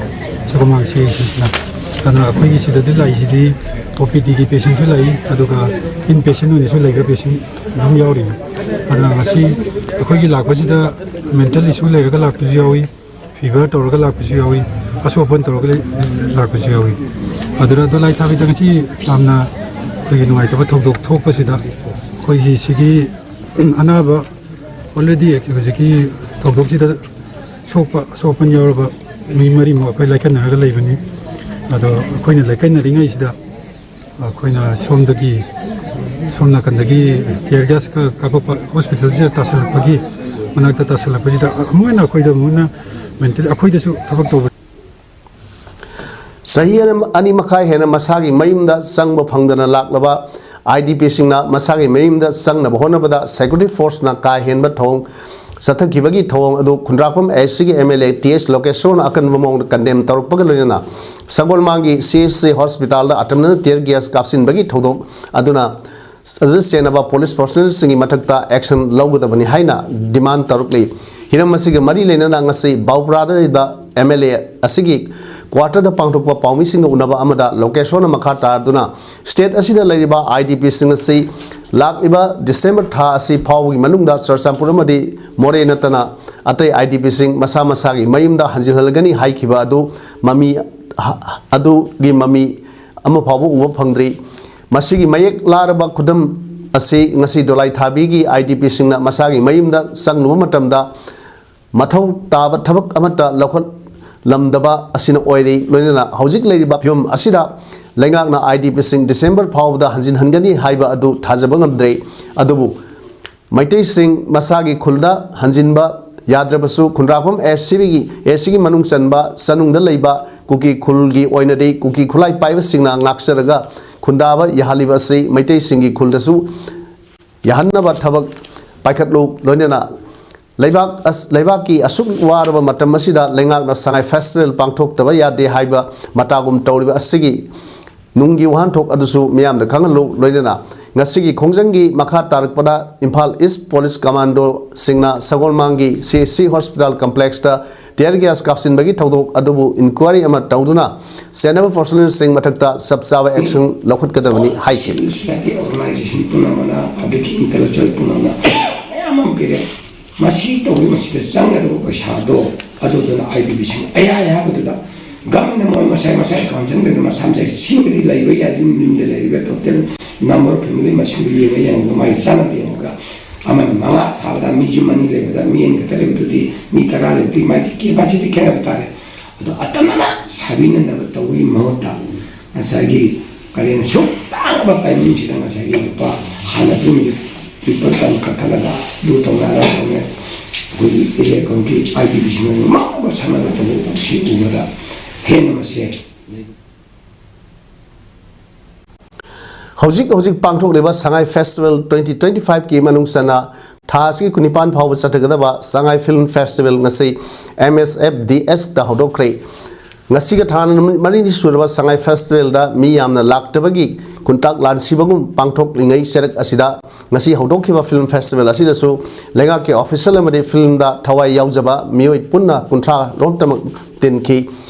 ꯁꯒꯣꯜꯕꯟ ꯁꯤ ꯑꯦꯁ ꯁꯤꯁꯤꯅ꯫ ꯑꯗꯨꯅ ꯑꯩꯈꯣꯏꯒꯤ ꯁꯤꯗꯗꯤ ꯂꯥꯛꯏꯁꯤꯗꯤ ꯑꯣ ꯄꯤ ꯗꯤꯒꯤ ꯄꯦꯁꯦꯟꯁꯨ ꯂꯥꯛꯏ, ꯑꯗꯨꯒ ꯏꯟ ꯄꯦꯁꯦꯟ ꯑꯣꯏꯅꯁꯨ ꯂꯩꯕ ꯄꯦꯁꯦꯟ ꯑꯗꯨꯝ ꯌꯥꯎꯔꯤꯅꯤ꯫ ꯑꯗꯨꯅ ꯉꯁꯤ ꯑꯩꯈꯣꯏꯒꯤ ꯂꯥꯛꯄꯁꯤꯗ ꯃꯦꯟꯇꯦꯜ ꯏꯁꯨ ꯂꯩꯔꯒ ꯂꯥꯛꯄꯁꯨ ꯌꯥꯎꯏ, ꯐꯤꯚꯔ ꯇꯧꯔꯒ ꯂꯥꯛꯄꯁꯨ ꯌꯥꯎꯏ, ꯑꯁꯣꯛ ꯑꯄꯟ ꯇꯧꯔꯒ ꯂꯩ-, ꯂꯥꯛꯄꯁꯨ ꯌꯥꯎꯏ꯫ ꯑꯗꯨꯅ ꯗꯣꯂꯥꯏ ꯊꯥꯕꯤꯗ ꯉꯁꯤ ꯌꯥꯝꯅ ꯑꯩꯈꯣꯏꯒꯤ ꯅꯨꯡꯉꯥꯏꯇꯕ ꯊꯧꯗꯣꯛ ꯊꯣꯛꯄꯁꯤꯗ ꯑꯩꯈꯣꯏꯒꯤ ꯁꯤꯒꯤ ꯑꯅꯥꯕ already ꯍꯧꯖꯤꯛꯀꯤ ꯊꯧꯗꯣꯛꯁꯤꯗ ꯁꯣꯛꯄ, ꯑꯁꯣꯛ ꯑꯄꯟ ꯌꯥꯎꯔꯕ ꯃꯤ ꯃꯔꯤꯃꯨꯛ ꯑꯩꯈꯣꯏ ꯂꯥꯏꯀꯠꯅꯔꯒ ꯂꯩꯕꯅꯤ꯫ ꯑꯗꯣ ꯑꯩꯈꯣꯏꯅ ꯂꯥꯏꯀꯠꯅꯔꯤꯉꯩꯁꯤꯗ ꯑꯩꯈꯣꯏꯅ ꯁꯣꯝꯗꯒꯤ, ꯁꯣꯝ ꯅꯥꯀꯟꯗꯒꯤ tear gas ꯀ ꯀꯥꯞꯄꯛꯄ ꯍꯣꯁꯄꯤꯇꯥꯜꯁꯤꯗ ꯇꯥꯁꯜꯂꯛꯄꯒꯤ, ꯃꯅꯥꯛꯇ ꯇꯥꯁꯜꯂꯛꯄꯁꯤꯗ ꯑꯃꯨꯛ ꯍꯦꯟꯅ ꯑꯩꯈꯣꯏꯗ ꯑꯃꯨꯛ ꯍꯦꯟꯅ ꯃꯦꯟꯇꯦꯜ, ꯑꯩꯈꯣꯏꯗꯁꯨ ꯊꯕꯛ ꯇꯧꯕ꯫ ꯆꯍꯤ ꯑꯅꯤ ꯃꯈꯥꯏ ꯍꯦꯟꯅ ꯃꯁꯥꯒꯤ ꯃꯌꯨꯝꯗ ꯆꯪꯕ ꯐꯪꯗꯅ ꯂꯥꯛꯂꯕ ꯑꯥꯏ ꯗꯤ ꯄꯤꯁꯤꯡꯅ ꯃꯁꯥꯒꯤ ꯃꯌꯨꯝꯗ ꯆꯪꯅꯕ ꯍꯣꯠꯅꯕꯗ ꯁꯦꯀ꯭ꯌꯨꯔꯤꯇꯤ ꯐꯣꯔꯁꯅ ꯀꯥ ꯍꯦꯟꯕ ꯊꯧꯑꯣꯡ ꯆꯠꯊꯈꯤꯕꯒꯤ ꯊꯧꯑꯣꯡ ꯑꯗꯨ ꯈꯨꯟꯗ꯭ꯔꯥꯛꯄꯝ ꯑꯦꯁ ꯁꯤꯒꯤ ꯑꯦꯝ ꯑꯦꯜ ꯑꯦ ꯇꯤ ꯑꯦꯁ ꯂꯣꯀꯦꯁꯣꯔꯅ ꯑꯀꯟꯕ ꯃꯑꯣꯡꯗ ꯀꯟꯗꯦꯝ ꯇꯧꯔꯛꯄꯒ ꯂꯣꯏꯅꯅ ꯁꯒꯣꯜꯕꯟꯒꯤ ꯁꯤ ꯑꯦꯁ ꯁꯤ ꯍꯣꯁꯄꯤꯇꯥꯜꯗ ꯑꯇꯝꯅꯅ tear gas ꯀꯥꯞꯁꯤꯟꯕꯒꯤ ꯊꯧꯗꯣꯛ ꯑꯗꯨꯅ ꯑꯗꯨꯗ ꯆꯦꯟꯅꯕ ꯄꯨꯂꯤꯁ ꯄꯔꯁꯣꯅꯦꯜꯁꯤꯡꯒꯤ ꯃꯊꯛꯇ action ꯂꯧꯒꯗꯕꯅꯤ ꯍꯥꯏꯅ demand ꯇꯧꯔꯛꯂꯤ꯫ ꯍꯤꯔꯝ ꯑꯁꯤꯒ ꯃꯔꯤ ꯂꯩꯅꯅ ꯉꯁꯤ ꯕꯥꯎꯄ꯭ꯔꯥꯗ ꯂꯩꯕ ꯑꯦꯝ ꯑꯦꯜ ꯑꯦ ꯑꯁꯤꯒꯤ ꯀ꯭ꯋꯥꯇꯔꯗ ꯄꯥꯡꯊꯣꯛꯄ ꯄꯥꯎꯃꯤꯁꯤꯡꯒ ꯎꯅꯕ ꯑꯃꯗ ꯂꯣꯀꯦꯁꯣꯔꯅ ꯃꯈꯥ ꯇꯥꯗꯨꯅ ꯁ꯭ꯇꯦꯠ ꯑꯁꯤꯗ ꯂꯩꯔꯤꯕ ꯑꯥꯏ ꯗꯤ ꯄꯤꯁꯤꯡ ꯑꯁꯤ ꯂꯥꯛꯂꯤꯕ ꯗꯤꯁꯦꯝꯕꯔ ꯊꯥ ꯑꯁꯤ ꯐꯥꯎꯕꯒꯤ ꯃꯅꯨꯡꯗ ꯆꯨꯔꯆꯥꯟꯄꯨꯔ ꯑꯃꯗꯤ ꯃꯣꯔꯦ ꯅꯠꯇꯅ ꯑꯇꯩ ꯑꯥꯏ ꯗꯤ ꯄꯤꯁꯤꯡ ꯃꯁꯥ ꯃꯁꯥꯒꯤ ꯃꯌꯨꯝꯗ ꯍꯟꯖꯤꯜꯍꯜꯂꯒꯅꯤ ꯍꯥꯏꯈꯤꯕ ꯑꯗꯨ ꯃꯃꯤ, ꯑꯗꯨꯒꯤ ꯃꯃꯤ ꯑꯃ ꯐꯥꯎꯕ ꯎꯕ ꯐꯪꯗ꯭ꯔꯤ꯫ ꯃꯁꯤꯒꯤ ꯃꯌꯦꯛ ꯂꯥꯔꯕ ꯈꯨꯗꯝ ꯑꯁꯤ ꯉꯁꯤ ꯗꯣꯂꯥꯏ ꯊꯥꯕꯤꯒꯤ ꯑꯥꯏ ꯗꯤ ꯄꯤꯁꯤꯡꯅ ꯃꯁꯥꯒꯤ ꯃꯌꯨꯝꯗ ꯆꯪꯂꯨꯕ ꯃꯇꯝꯗ ꯃꯊꯧ ꯇꯥꯕ ꯊꯕꯛ ꯑꯃꯠꯇ ꯂꯧꯈꯠꯂꯝꯗꯕ ꯑꯁꯤꯅ ꯑꯣꯏꯔꯤ꯫ ꯂꯣꯏꯅꯅ ꯍꯧꯖꯤꯛ ꯂꯩꯔꯤꯕ ꯐꯤꯕꯝ ꯑꯁꯤꯗ ꯂꯩꯉꯥꯛꯅ ꯑꯥꯏ ꯗꯤ ꯄꯤꯁꯤꯡ ꯗꯤꯁꯦꯝꯕꯔ ꯐꯥꯎꯕꯗ ꯍꯟꯖꯤꯟꯍꯟꯒꯅꯤ ꯍꯥꯏꯕ ꯑꯗꯨ ꯊꯥꯖꯕ ꯉꯝꯗ꯭ꯔꯦ꯫ ꯑꯗꯨꯕꯨ ꯃꯩꯇꯩꯁꯤꯡ ꯃꯁꯥꯒꯤ ꯈꯨꯜꯗ ꯍꯟꯖꯤꯟꯕ ꯌꯥꯗ꯭ꯔꯕꯁꯨ, ꯈꯨꯟꯗ꯭ꯔꯥꯛꯄꯝ ꯑꯦ ꯁꯤꯒꯤ, ꯑꯦ ꯁꯤꯒꯤ ꯃꯅꯨꯡ ꯆꯟꯕ ꯆꯅꯨꯡꯗ ꯂꯩꯕ ꯀꯨꯀꯤ ꯈꯨꯜꯒꯤ ꯑꯣꯏꯅꯗꯤ ꯀꯨꯀꯤ ꯈꯨꯠꯂꯥꯏ ꯄꯥꯏꯕꯁꯤꯡꯅ ꯉꯥꯛꯆꯔꯒ ꯈꯨꯟꯗꯥꯕ ꯌꯥꯍꯜꯂꯤꯕ ꯑꯁꯤ ꯃꯩꯇꯩꯁꯤꯡꯒꯤ ꯈꯨꯜꯗꯁꯨ ꯌꯥꯍꯟꯅꯕ ꯊꯕꯛ ꯄꯥꯏꯈꯠꯂꯨ꯫ ꯂꯣꯏꯅꯅ ꯂꯩꯕꯥꯛ ꯑꯁ-, ꯂꯩꯕꯥꯛꯀꯤ ꯑꯁꯨꯛ ꯋꯥꯔꯕ ꯃꯇꯝ ꯑꯁꯤꯗ ꯂꯩꯉꯥꯛꯅ ꯁꯉꯥꯏ ꯐꯦꯁꯇꯤꯚꯦꯜ ꯄꯥꯡꯊꯣꯛꯇꯕ ꯌꯥꯗꯦ ꯍꯥꯏꯕ ꯃꯇꯥꯒꯨꯝ ꯇꯧꯔꯤꯕ ꯑꯁꯤꯒꯤ ꯅꯨꯡꯒꯤ ꯋꯥꯍꯟꯊꯣꯛ ꯑꯗꯨꯁꯨ ꯃꯤꯌꯥꯝꯗ ꯈꯪꯍꯜꯂꯨ꯫ ꯂꯣꯏꯅꯅ ꯉꯁꯤꯒꯤ ꯈꯣꯡꯖꯪꯒꯤ ꯃꯈꯥ ꯇꯥꯔꯛꯄꯗ ꯏꯝꯐꯥꯜ ꯏꯁ police ꯀꯃꯥꯟꯗꯣꯁꯤꯡꯅ ꯁꯒꯣꯜꯃꯥꯡꯒꯤ C S C hospital ꯀꯝꯄ꯭ꯂꯦꯛꯁꯇ tear gas ꯀꯥꯞꯁꯤꯟꯕꯒꯤ ꯊꯧꯗꯣꯛ ꯑꯗꯨꯕꯨ inquiry ꯑꯃ ꯇꯧꯗꯨꯅ ꯆꯦꯟꯅꯕ ꯄꯣꯁꯂꯤꯟꯁꯤꯡ ꯃꯊꯛꯇ ꯆꯞ ꯆꯥꯕ action ꯂꯧꯈꯠꯀꯗꯕꯅꯤ ꯍꯥꯏꯈꯤ꯫ Civil society organization ꯄꯨꯝꯅꯃꯛꯅ, ꯑꯗꯒꯤ intellectual ꯄꯨꯝꯅꯃꯛꯅ ꯃꯌꯥꯝ ꯑꯃ ꯄꯤꯔꯦ꯫ ꯃꯁꯤ ꯇꯧꯕꯒꯤ ꯃꯁꯤꯗ ꯆꯪꯒꯗꯕ ꯄꯩꯁꯥꯗꯣ ꯑꯗꯨꯗꯨꯅ IDPꯁꯤꯡ ꯑꯌꯥ ꯍꯥꯏꯕꯗꯨꯗ governmentꯅ ꯃꯣꯏ ꯃꯁꯥ ꯃꯁꯥ account ꯆꯪꯗꯅ ꯃꯁꯥ ꯃꯁꯥ ꯁꯤꯕꯨꯗꯤ ꯂꯩꯕ ꯌꯥꯏ, ꯌꯨꯝ ꯌꯨꯝꯗ ꯂꯩꯔꯤꯕ total number of family ꯃꯁꯤꯡꯗꯨ ꯌꯦꯡꯉ ꯌꯦꯡꯉꯒ ꯃꯥꯒꯤ ꯆꯥꯟꯅꯕ ꯌꯦꯡꯉꯒ ꯑꯃꯅ ꯃꯉꯥ ꯁꯥꯕꯗ ꯃꯤ ꯌꯨꯝ ꯑꯅꯤ ꯂꯩꯕꯗ ꯃꯤ ꯑꯅꯤ ꯈꯛꯇ ꯂꯩꯕꯗꯨꯗꯤ ꯃꯤ ꯇꯔꯥ ꯂꯩꯕꯗꯤ ꯃꯥꯒꯤ capacity ꯈꯦꯠꯅꯕ ꯇꯥꯔꯦ꯫ ꯑꯗꯣ ꯑꯇꯝꯅꯅ ꯁꯥꯕꯤꯅꯅꯕ ꯇꯧꯕꯒꯤ ꯃꯍꯨꯠꯇ ꯉꯁꯥꯏꯒꯤ ꯀꯔꯦꯟ ꯁꯨꯛ ꯇꯥꯡꯉꯕ timingꯁꯤꯗ ꯉꯁꯥꯏꯒꯤ ꯂꯨꯄꯥ ꯍꯥꯟꯅ ꯄꯤꯔꯝꯃꯤꯕ people ꯇꯟ ꯀꯛꯊꯠꯂꯒ ꯑꯗꯨ ꯇꯧꯅꯔꯒ ꯇꯧꯅ ꯑꯩꯈꯣꯏꯒꯤ area committee IDPꯁꯤꯡꯅ ꯉꯝꯅꯕ ꯁꯥꯟꯅꯕ ꯇꯧꯕ ꯁꯤ ꯎꯕꯗ ꯍꯦꯟꯅ ꯃꯁꯦ ꯍꯧꯖꯤꯛ ꯍꯧꯖꯤꯛ ꯄꯥꯡꯊꯣꯛꯂꯤꯕ ꯁꯉꯥꯏ ꯐꯦꯁꯇꯤꯚꯦꯜ twenty twenty fiveꯀꯤ ꯃꯅꯨꯡ ꯆꯟꯅ ꯊꯥ ꯑꯁꯤꯒꯤ ꯀꯨꯟꯅꯤꯄꯥꯟ ꯐꯥꯎꯕ ꯆꯠꯊꯒꯗꯕ ꯁꯉꯥꯏ ꯐꯤꯜꯝ ꯐꯦꯁꯇꯤꯚꯦꯜ ꯉꯁꯤ MSFDSꯇ ꯍꯧꯗꯣꯛꯈ꯭ꯔꯦ꯫ ꯉꯁꯤꯒ ꯊꯥꯅ ꯅꯨꯃꯤꯠ ꯃꯔꯤꯅꯤ ꯁꯨꯔꯕ ꯁꯉꯥꯏ ꯐꯦꯁꯇꯤꯚꯦꯜꯗ ꯃꯤ ꯌꯥꯝꯅ ꯂꯥꯛꯇꯕꯒꯤ ꯈꯨꯟꯇꯥꯛ ꯂꯥꯟꯁꯤꯕꯒꯨꯝ ꯄꯥꯡꯊꯣꯛꯂꯤꯉꯩ ꯆꯔꯛ ꯑꯁꯤꯗ ꯉꯁꯤ ꯍꯧꯗꯣꯛꯈꯤꯕ ꯐꯤꯜꯝ ꯐꯦꯁꯇꯤꯚꯦꯜ ꯑꯁꯤꯗꯁꯨ ꯂꯩꯉꯥꯛꯀꯤ ꯑꯣꯐꯤꯁꯤꯌꯦꯜ ꯑꯃꯗꯤ ꯐꯤꯜꯝꯗ ꯊꯋꯥꯏ ꯌꯥꯎꯖꯕ ꯃꯤꯑꯣꯏ ꯄꯨꯟꯅ ꯀꯨꯟꯊ꯭ꯔꯥ ꯔꯣꯝꯇꯃꯛ ꯇꯤꯟꯈꯤ꯫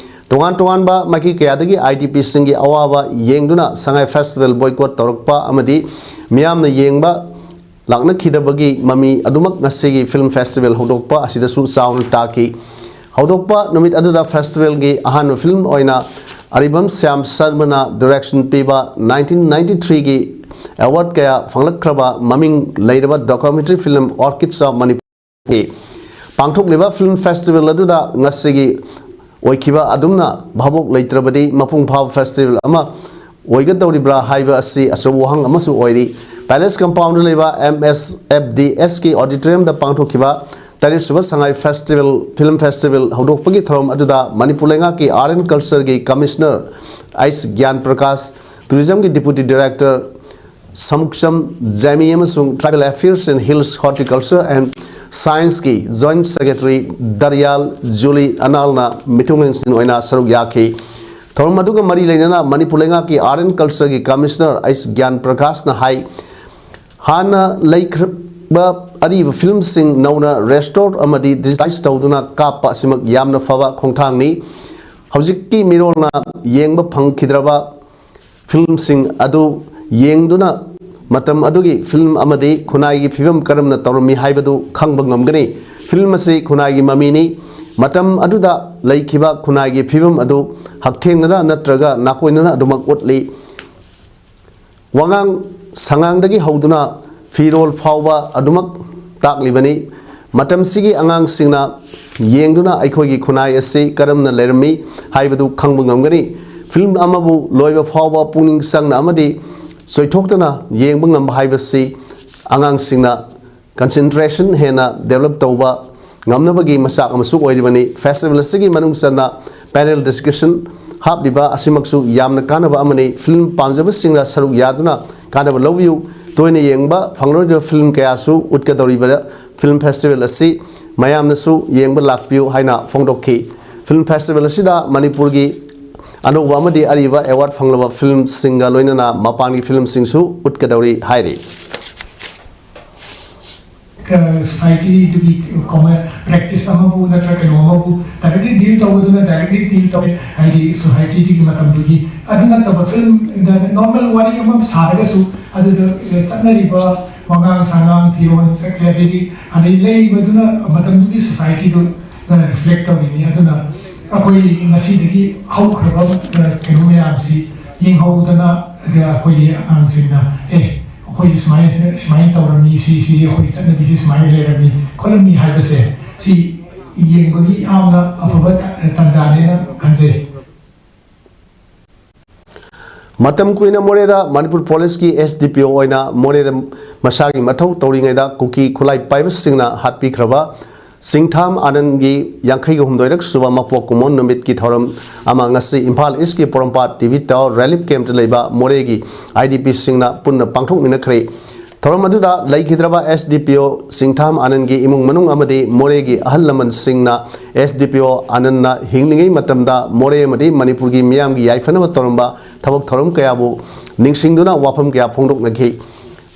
ꯇꯣꯉꯥꯟ ꯇꯣꯉꯥꯟꯕ ꯃꯥꯏꯀꯩ ꯀꯌꯥꯗꯒꯤ IDPꯁꯤꯡꯒꯤ ꯑꯋꯥꯕ ꯌꯦꯡꯗꯨꯅ ꯁꯉꯥꯏ ꯐꯦꯁꯇꯤꯚꯦꯜ boycott ꯇꯧꯔꯛꯄ ꯑꯃꯗꯤ ꯃꯤꯌꯥꯝꯅ ꯌꯦꯡꯕ ꯂꯥꯛꯅꯈꯤꯗꯕꯒꯤ ꯃꯃꯤ ꯑꯗꯨꯃꯛ ꯉꯁꯤꯒꯤ ꯐꯤꯜꯝ ꯐꯦꯁꯇꯤꯚꯦꯜ ꯍꯧꯗꯣꯛꯄ ꯑꯁꯤꯗꯁꯨ ꯆꯥꯎꯅ ꯇꯥꯈꯤ꯫ ꯍꯧꯗꯣꯛꯄ ꯅꯨꯃꯤꯠ ꯑꯗꯨꯗ ꯐꯦꯁꯇꯤꯚꯦꯜꯒꯤ ꯑꯍꯥꯟꯕ ꯐꯤꯜꯝ ꯑꯣꯏꯅ ꯑꯔꯤꯕꯝ ꯁ꯭ꯌꯥꯝ ꯁꯔꯃꯅ direction ꯄꯤꯕ nineteen ninety threeꯒꯤ award ꯀꯌꯥ ꯐꯪꯂꯛꯈ꯭ꯔꯕ ꯃꯃꯤꯡ ꯂꯩꯔꯕ documentary film Orchids of Manipur ꯄꯥꯡꯊꯣꯛꯂꯤꯕ ꯐꯤꯜꯝ ꯐꯦꯁꯇꯤꯚꯦꯜ ꯑꯗꯨꯗ ꯉꯁꯤꯒꯤ ꯑꯣꯏꯈꯤꯕ ꯑꯗꯨꯝꯅ ꯚꯥꯕꯣꯛ ꯂꯩꯇ꯭ꯔꯕꯗꯤ ꯃꯄꯨꯡ ꯐꯥꯕ ꯐꯦꯁꯇꯤꯚꯦꯜ ꯑꯃ ꯑꯣꯏꯒꯗꯧꯔꯤꯕ꯭ꯔꯥ ꯍꯥꯏꯕ ꯑꯁꯤ ꯑꯆꯧꯕ ꯋꯥꯍꯪ ꯑꯃꯁꯨ ꯑꯣꯏꯔꯤ꯫ Palace compound ꯗ ꯂꯩꯕ M S F D S ꯀꯤ auditorium ꯗ ꯄꯥꯡꯊꯣꯛꯈꯤꯕ ꯇꯔꯦꯠꯁꯨꯕ ꯁꯉꯥꯏ festival, film festival ꯍꯧꯗꯣꯛꯄꯒꯤ ꯊꯧꯔꯝ ꯑꯗꯨꯗ ꯃꯅꯤꯄꯨꯔ ꯂꯩꯉꯥꯛꯀꯤ Art and Culture ꯒꯤ Commissioner ꯑꯩꯆ ꯒ꯭ꯌꯥꯟ ꯄ꯭ꯔꯀꯥꯁ, Tourism ꯒꯤ Deputy Director ꯁꯃꯨꯛꯁꯝ ꯖꯦꯃꯤ ꯑꯃꯁꯨꯡ Tribal Affairs and Hills Horticulture and Science ꯀꯤ Joint Secretary ꯗꯔꯤꯌꯥꯜ ꯖꯨꯂꯤ ꯑꯅꯥꯜꯅ ꯃꯤꯊꯨꯡꯂꯦꯟꯁꯤꯡ ꯑꯣꯏꯅ ꯁꯔꯨꯛ ꯌꯥꯈꯤ꯫ ꯊꯧꯔꯝ ꯑꯗꯨꯒ ꯃꯔꯤ ꯂꯩꯅꯅ ꯃꯅꯤꯄꯨꯔ ꯂꯩꯉꯥꯛꯀꯤ Art and Culture ꯒꯤ Commissioner ꯑꯩꯆ ꯒ꯭ꯌꯥꯟ ꯄ꯭ꯔꯀꯥꯁꯅ ꯍꯥꯏ, ꯍꯥꯟꯅ ꯂꯩꯈ꯭ꯔꯕ ꯑꯔꯤꯕ film ꯁꯤꯡ ꯅꯧꯅ restore ꯑꯃꯗꯤ digitize ꯇꯧꯗꯨꯅ ꯀꯥꯞꯄ ꯑꯁꯤꯃꯛ ꯌꯥꯝꯅ ꯐꯕ ꯈꯣꯡꯊꯥꯡꯅꯤ꯫ ꯍꯧꯖꯤꯛꯀꯤ ꯃꯤꯔꯣꯜꯅ ꯌꯦꯡꯕ ꯐꯪꯈꯤꯗ꯭ꯔꯕ film ꯁꯤꯡ ꯑꯗꯨ ꯌꯦꯡꯗꯨꯅ ꯃꯇꯝ ꯑꯗꯨꯒꯤ film ꯑꯃꯗꯤ ꯈꯨꯟꯅꯥꯏꯒꯤ ꯐꯤꯕꯝ ꯀꯔꯝꯅ ꯇꯧꯔꯝꯃꯤ ꯍꯥꯏꯕꯗꯨ ꯈꯪꯕ ꯉꯝꯒꯅꯤ꯫ Film ꯑꯁꯤ ꯈꯨꯟꯅꯥꯏꯒꯤ ꯃꯃꯤꯅꯤ꯫ ꯃꯇꯝ ꯑꯗꯨꯗ ꯂꯩꯈꯤꯕ ꯈꯨꯟꯅꯥꯏꯒꯤ ꯐꯤꯕꯝ ꯑꯗꯨ ꯍꯛꯊꯦꯡꯅꯅ ꯅꯠꯇ꯭ꯔꯒ ꯅꯥꯀꯣꯏꯅꯅ ꯑꯗꯨꯃꯛ ꯎꯠꯂꯤ꯫ ꯋꯥꯉꯥꯡ ꯁꯉꯥꯡꯗꯒꯤ ꯍꯧꯗꯨꯅ ꯐꯤꯔꯣꯜ ꯐꯥꯎꯕ ꯑꯗꯨꯃꯛ ꯇꯥꯛꯂꯤꯕꯅꯤ꯫ ꯃꯇꯝꯁꯤꯒꯤ ꯑꯉꯥꯡꯁꯤꯡꯅ ꯌꯦꯡꯗꯨꯅ ꯑꯩꯈꯣꯏꯒꯤ ꯈꯨꯟꯅꯥꯏ ꯑꯁꯤ ꯀꯔꯝꯅ ꯂꯩꯔꯝꯃꯤ ꯍꯥꯏꯕꯗꯨ ꯈꯪꯕ ꯉꯝꯒꯅꯤ꯫ Film ꯑꯃꯕꯨ ꯂꯣꯏꯕ ꯐꯥꯎꯕ ꯄꯨꯛꯅꯤꯡ ꯆꯪꯅ ꯑꯃꯗꯤ ꯆꯣꯏꯊꯣꯛꯇꯅ ꯌꯦꯡꯕ ꯉꯝꯕ ꯍꯥꯏꯕꯁꯤ ꯑꯉꯥꯡꯁꯤꯡꯅ concentration ꯍꯦꯟꯅ develop ꯇꯧꯕ ꯉꯝꯅꯕꯒꯤ ꯃꯆꯥꯛ ꯑꯃꯁꯨ ꯑꯣꯏꯔꯤꯕꯅꯤ꯫ Festival ꯑꯁꯤꯒꯤ ꯃꯅꯨꯡ ꯆꯟꯅ panel discussion ꯍꯥꯞꯂꯤꯕ ꯑꯁꯤꯃꯛꯁꯨ ꯌꯥꯝꯅ ꯀꯥꯟꯅꯕ ꯑꯃꯅꯤ꯫ Film ꯄꯥꯝꯖꯕꯁꯤꯡꯅ ꯁꯔꯨꯛ ꯌꯥꯗꯨꯅ ꯀꯥꯟꯅꯕ ꯂꯧꯕꯤꯌꯨ꯫ ꯇꯣꯏꯅ ꯌꯦꯡꯕ ꯐꯪꯂꯔꯣꯏꯗꯕ film ꯀꯌꯥꯁꯨ ꯎꯠꯀꯗꯧꯔꯤꯕ film festival ꯑꯁꯤ ꯃꯌꯥꯝꯅꯁꯨ ꯌꯦꯡꯕ ꯂꯥꯛꯄꯤꯌꯨ ꯍꯥꯏꯅ ꯐꯣꯡꯗꯣꯛꯈꯤ꯫ Film festival ꯑꯁꯤꯗ ꯃꯅꯤꯄꯨꯔꯒꯤ ꯑꯅꯧꯕ ꯑꯃꯗꯤ ꯑꯔꯤꯕ award ꯐꯪꯂꯕ film ꯁꯤꯡꯒ ꯂꯣꯏꯅꯅ ꯃꯄꯥꯟꯒꯤ film ꯁꯤꯡꯁꯨ ꯎꯠꯀꯗꯧꯔꯤ ꯍꯥꯏꯔꯤ꯫ ꯁꯣꯁꯥꯏꯇꯤꯗꯨꯒꯤ ꯀꯃꯥꯏ ꯄ꯭ꯔꯦꯛꯇꯤꯁ ꯑꯃꯕꯨ ꯅꯠꯇ꯭ꯔꯒ ꯀꯩꯅꯣ ꯑꯃꯕꯨ ꯗꯥꯏꯔꯦꯛꯂꯤ ꯗꯤꯜ ꯇꯧꯕꯗꯨꯅ ꯗꯥꯏꯔꯦꯛꯂꯤ ꯗꯤꯜ ꯇꯧꯋꯦ꯫ ꯍꯥꯏꯗꯤ ꯁꯣꯁꯥꯏꯇꯤꯗꯨꯒꯤ ꯃꯇꯝꯗꯨꯒꯤ ꯑꯗꯨ ꯅꯠꯇꯕ ꯐꯤꯂꯝꯗ ꯅꯣꯔꯃꯦꯜ ꯋꯥꯔꯤ ꯑꯃ ꯁꯥꯔꯒꯁꯨ ꯑꯗꯨꯗ ꯆꯠꯅꯔꯤꯕ ꯋꯥꯉꯥꯡ ꯁꯉꯥꯡ, ꯐꯤꯔꯣꯜ, ꯆꯠꯈ꯭ꯔꯦ, ꯑꯗꯩꯗꯤ ꯑꯗꯩ ꯂꯩꯔꯤꯕꯗꯨꯅ ꯃꯇꯝꯗꯨꯒꯤ ꯁꯣꯁꯥꯏꯇꯤꯗꯨ ꯔꯤꯐ꯭ꯂꯦꯛ ꯇꯧꯔꯤꯅꯤ꯫ ꯑꯗꯨꯅ ꯑꯩꯈꯣꯏ ꯉꯁꯤꯗꯒꯤ ꯍꯧꯈ꯭ꯔꯕ ꯀꯩꯅꯣ ꯃꯌꯥꯝꯁꯤ ꯌꯦꯡꯍꯧꯗꯅ ꯑꯩꯈꯣꯏꯒꯤ ꯑꯉꯥꯡꯁꯤꯡꯅ ꯑꯦ ꯑꯩꯈꯣꯏꯁꯦ ꯁꯨꯃꯥꯏꯅ ꯁꯨꯃꯥꯏꯅ ꯇꯧꯔꯝꯃꯤ, ꯁꯤ ꯁꯤ ꯑꯩꯈꯣꯏꯒꯤ ꯆꯠꯅꯕꯤꯁꯦ ꯁꯨꯃꯥꯏꯅ ꯂꯩꯔꯝꯃꯤ ꯈꯣꯠꯂꯝꯃꯤ ꯍꯥꯏꯕꯁꯦ ꯁꯤ ꯌꯦꯡꯕꯒꯤ ꯌꯥꯝꯅ ꯑꯐꯕ ꯇꯥꯟꯖꯥꯅꯦꯅ ꯈꯟꯖꯩ꯫ ꯃꯇꯝ ꯀꯨꯏꯅ ꯃꯣꯔꯦꯗ ꯃꯅꯤꯄꯨꯔ ꯄꯨꯂꯤꯁꯀꯤ S D P O ꯑꯣꯏꯅ ꯃꯣꯔꯦꯗ ꯃꯁꯥꯒꯤ ꯃꯊꯧ ꯇꯧꯔꯤꯉꯩꯗ ꯀꯨꯀꯤ ꯈꯨꯠꯂꯥꯏ ꯄꯥꯏꯕꯁꯤꯡꯅ ꯍꯥꯠꯄꯤꯈ꯭ꯔꯕ ꯁꯤꯡꯊꯥꯝ ꯑꯥꯅꯟꯒꯤ ꯌꯥꯡꯈꯩꯒ ꯍꯨꯝꯗꯣꯏꯔꯛ ꯁꯨꯕ ꯃꯄꯣꯛ ꯀꯨꯝꯑꯣꯟ ꯅꯨꯃꯤꯠꯀꯤ ꯊꯧꯔꯝ ꯑꯃ ꯉꯁꯤ ꯏꯝꯐꯥꯜ ꯏꯁꯀꯤ ꯄꯣꯔꯣꯝꯄꯥꯠ T V Tower relief camp ꯇ ꯂꯩꯕ ꯃꯣꯔꯦꯒꯤ I D P ꯁꯤꯡꯅ ꯄꯨꯟꯅ ꯄꯥꯡꯊꯣꯛꯃꯤꯟꯅꯈ꯭ꯔꯦ꯫ ꯊꯧꯔꯝ ꯑꯗꯨꯗ ꯂꯩꯈꯤꯗ꯭ꯔꯕ S D P O ꯁꯤꯡꯊꯥꯝ ꯑꯥꯅꯟꯒꯤ ꯏꯃꯨꯡ ꯃꯅꯨꯡ ꯑꯃꯗꯤ ꯃꯣꯔꯦꯒꯤ ꯑꯍꯜ ꯂꯃꯟꯁꯤꯡꯅ S D P O ꯑꯥꯅꯟꯅ ꯍꯤꯡꯂꯤꯉꯩ ꯃꯇꯝꯗ ꯃꯣꯔꯦ ꯑꯃꯗꯤ ꯃꯅꯤꯄꯨꯔꯒꯤ ꯃꯤꯌꯥꯝꯒꯤ ꯌꯥꯏꯐꯅꯕ ꯇꯧꯔꯝꯕ ꯊꯕꯛ ꯊꯧꯔꯝ ꯀꯌꯥꯕꯨ ꯅꯤꯡꯁꯤꯡꯗꯨꯅ ꯋꯥꯐꯝ ꯀꯌꯥ ꯐꯣꯡꯗꯣꯛꯅꯈꯤ꯫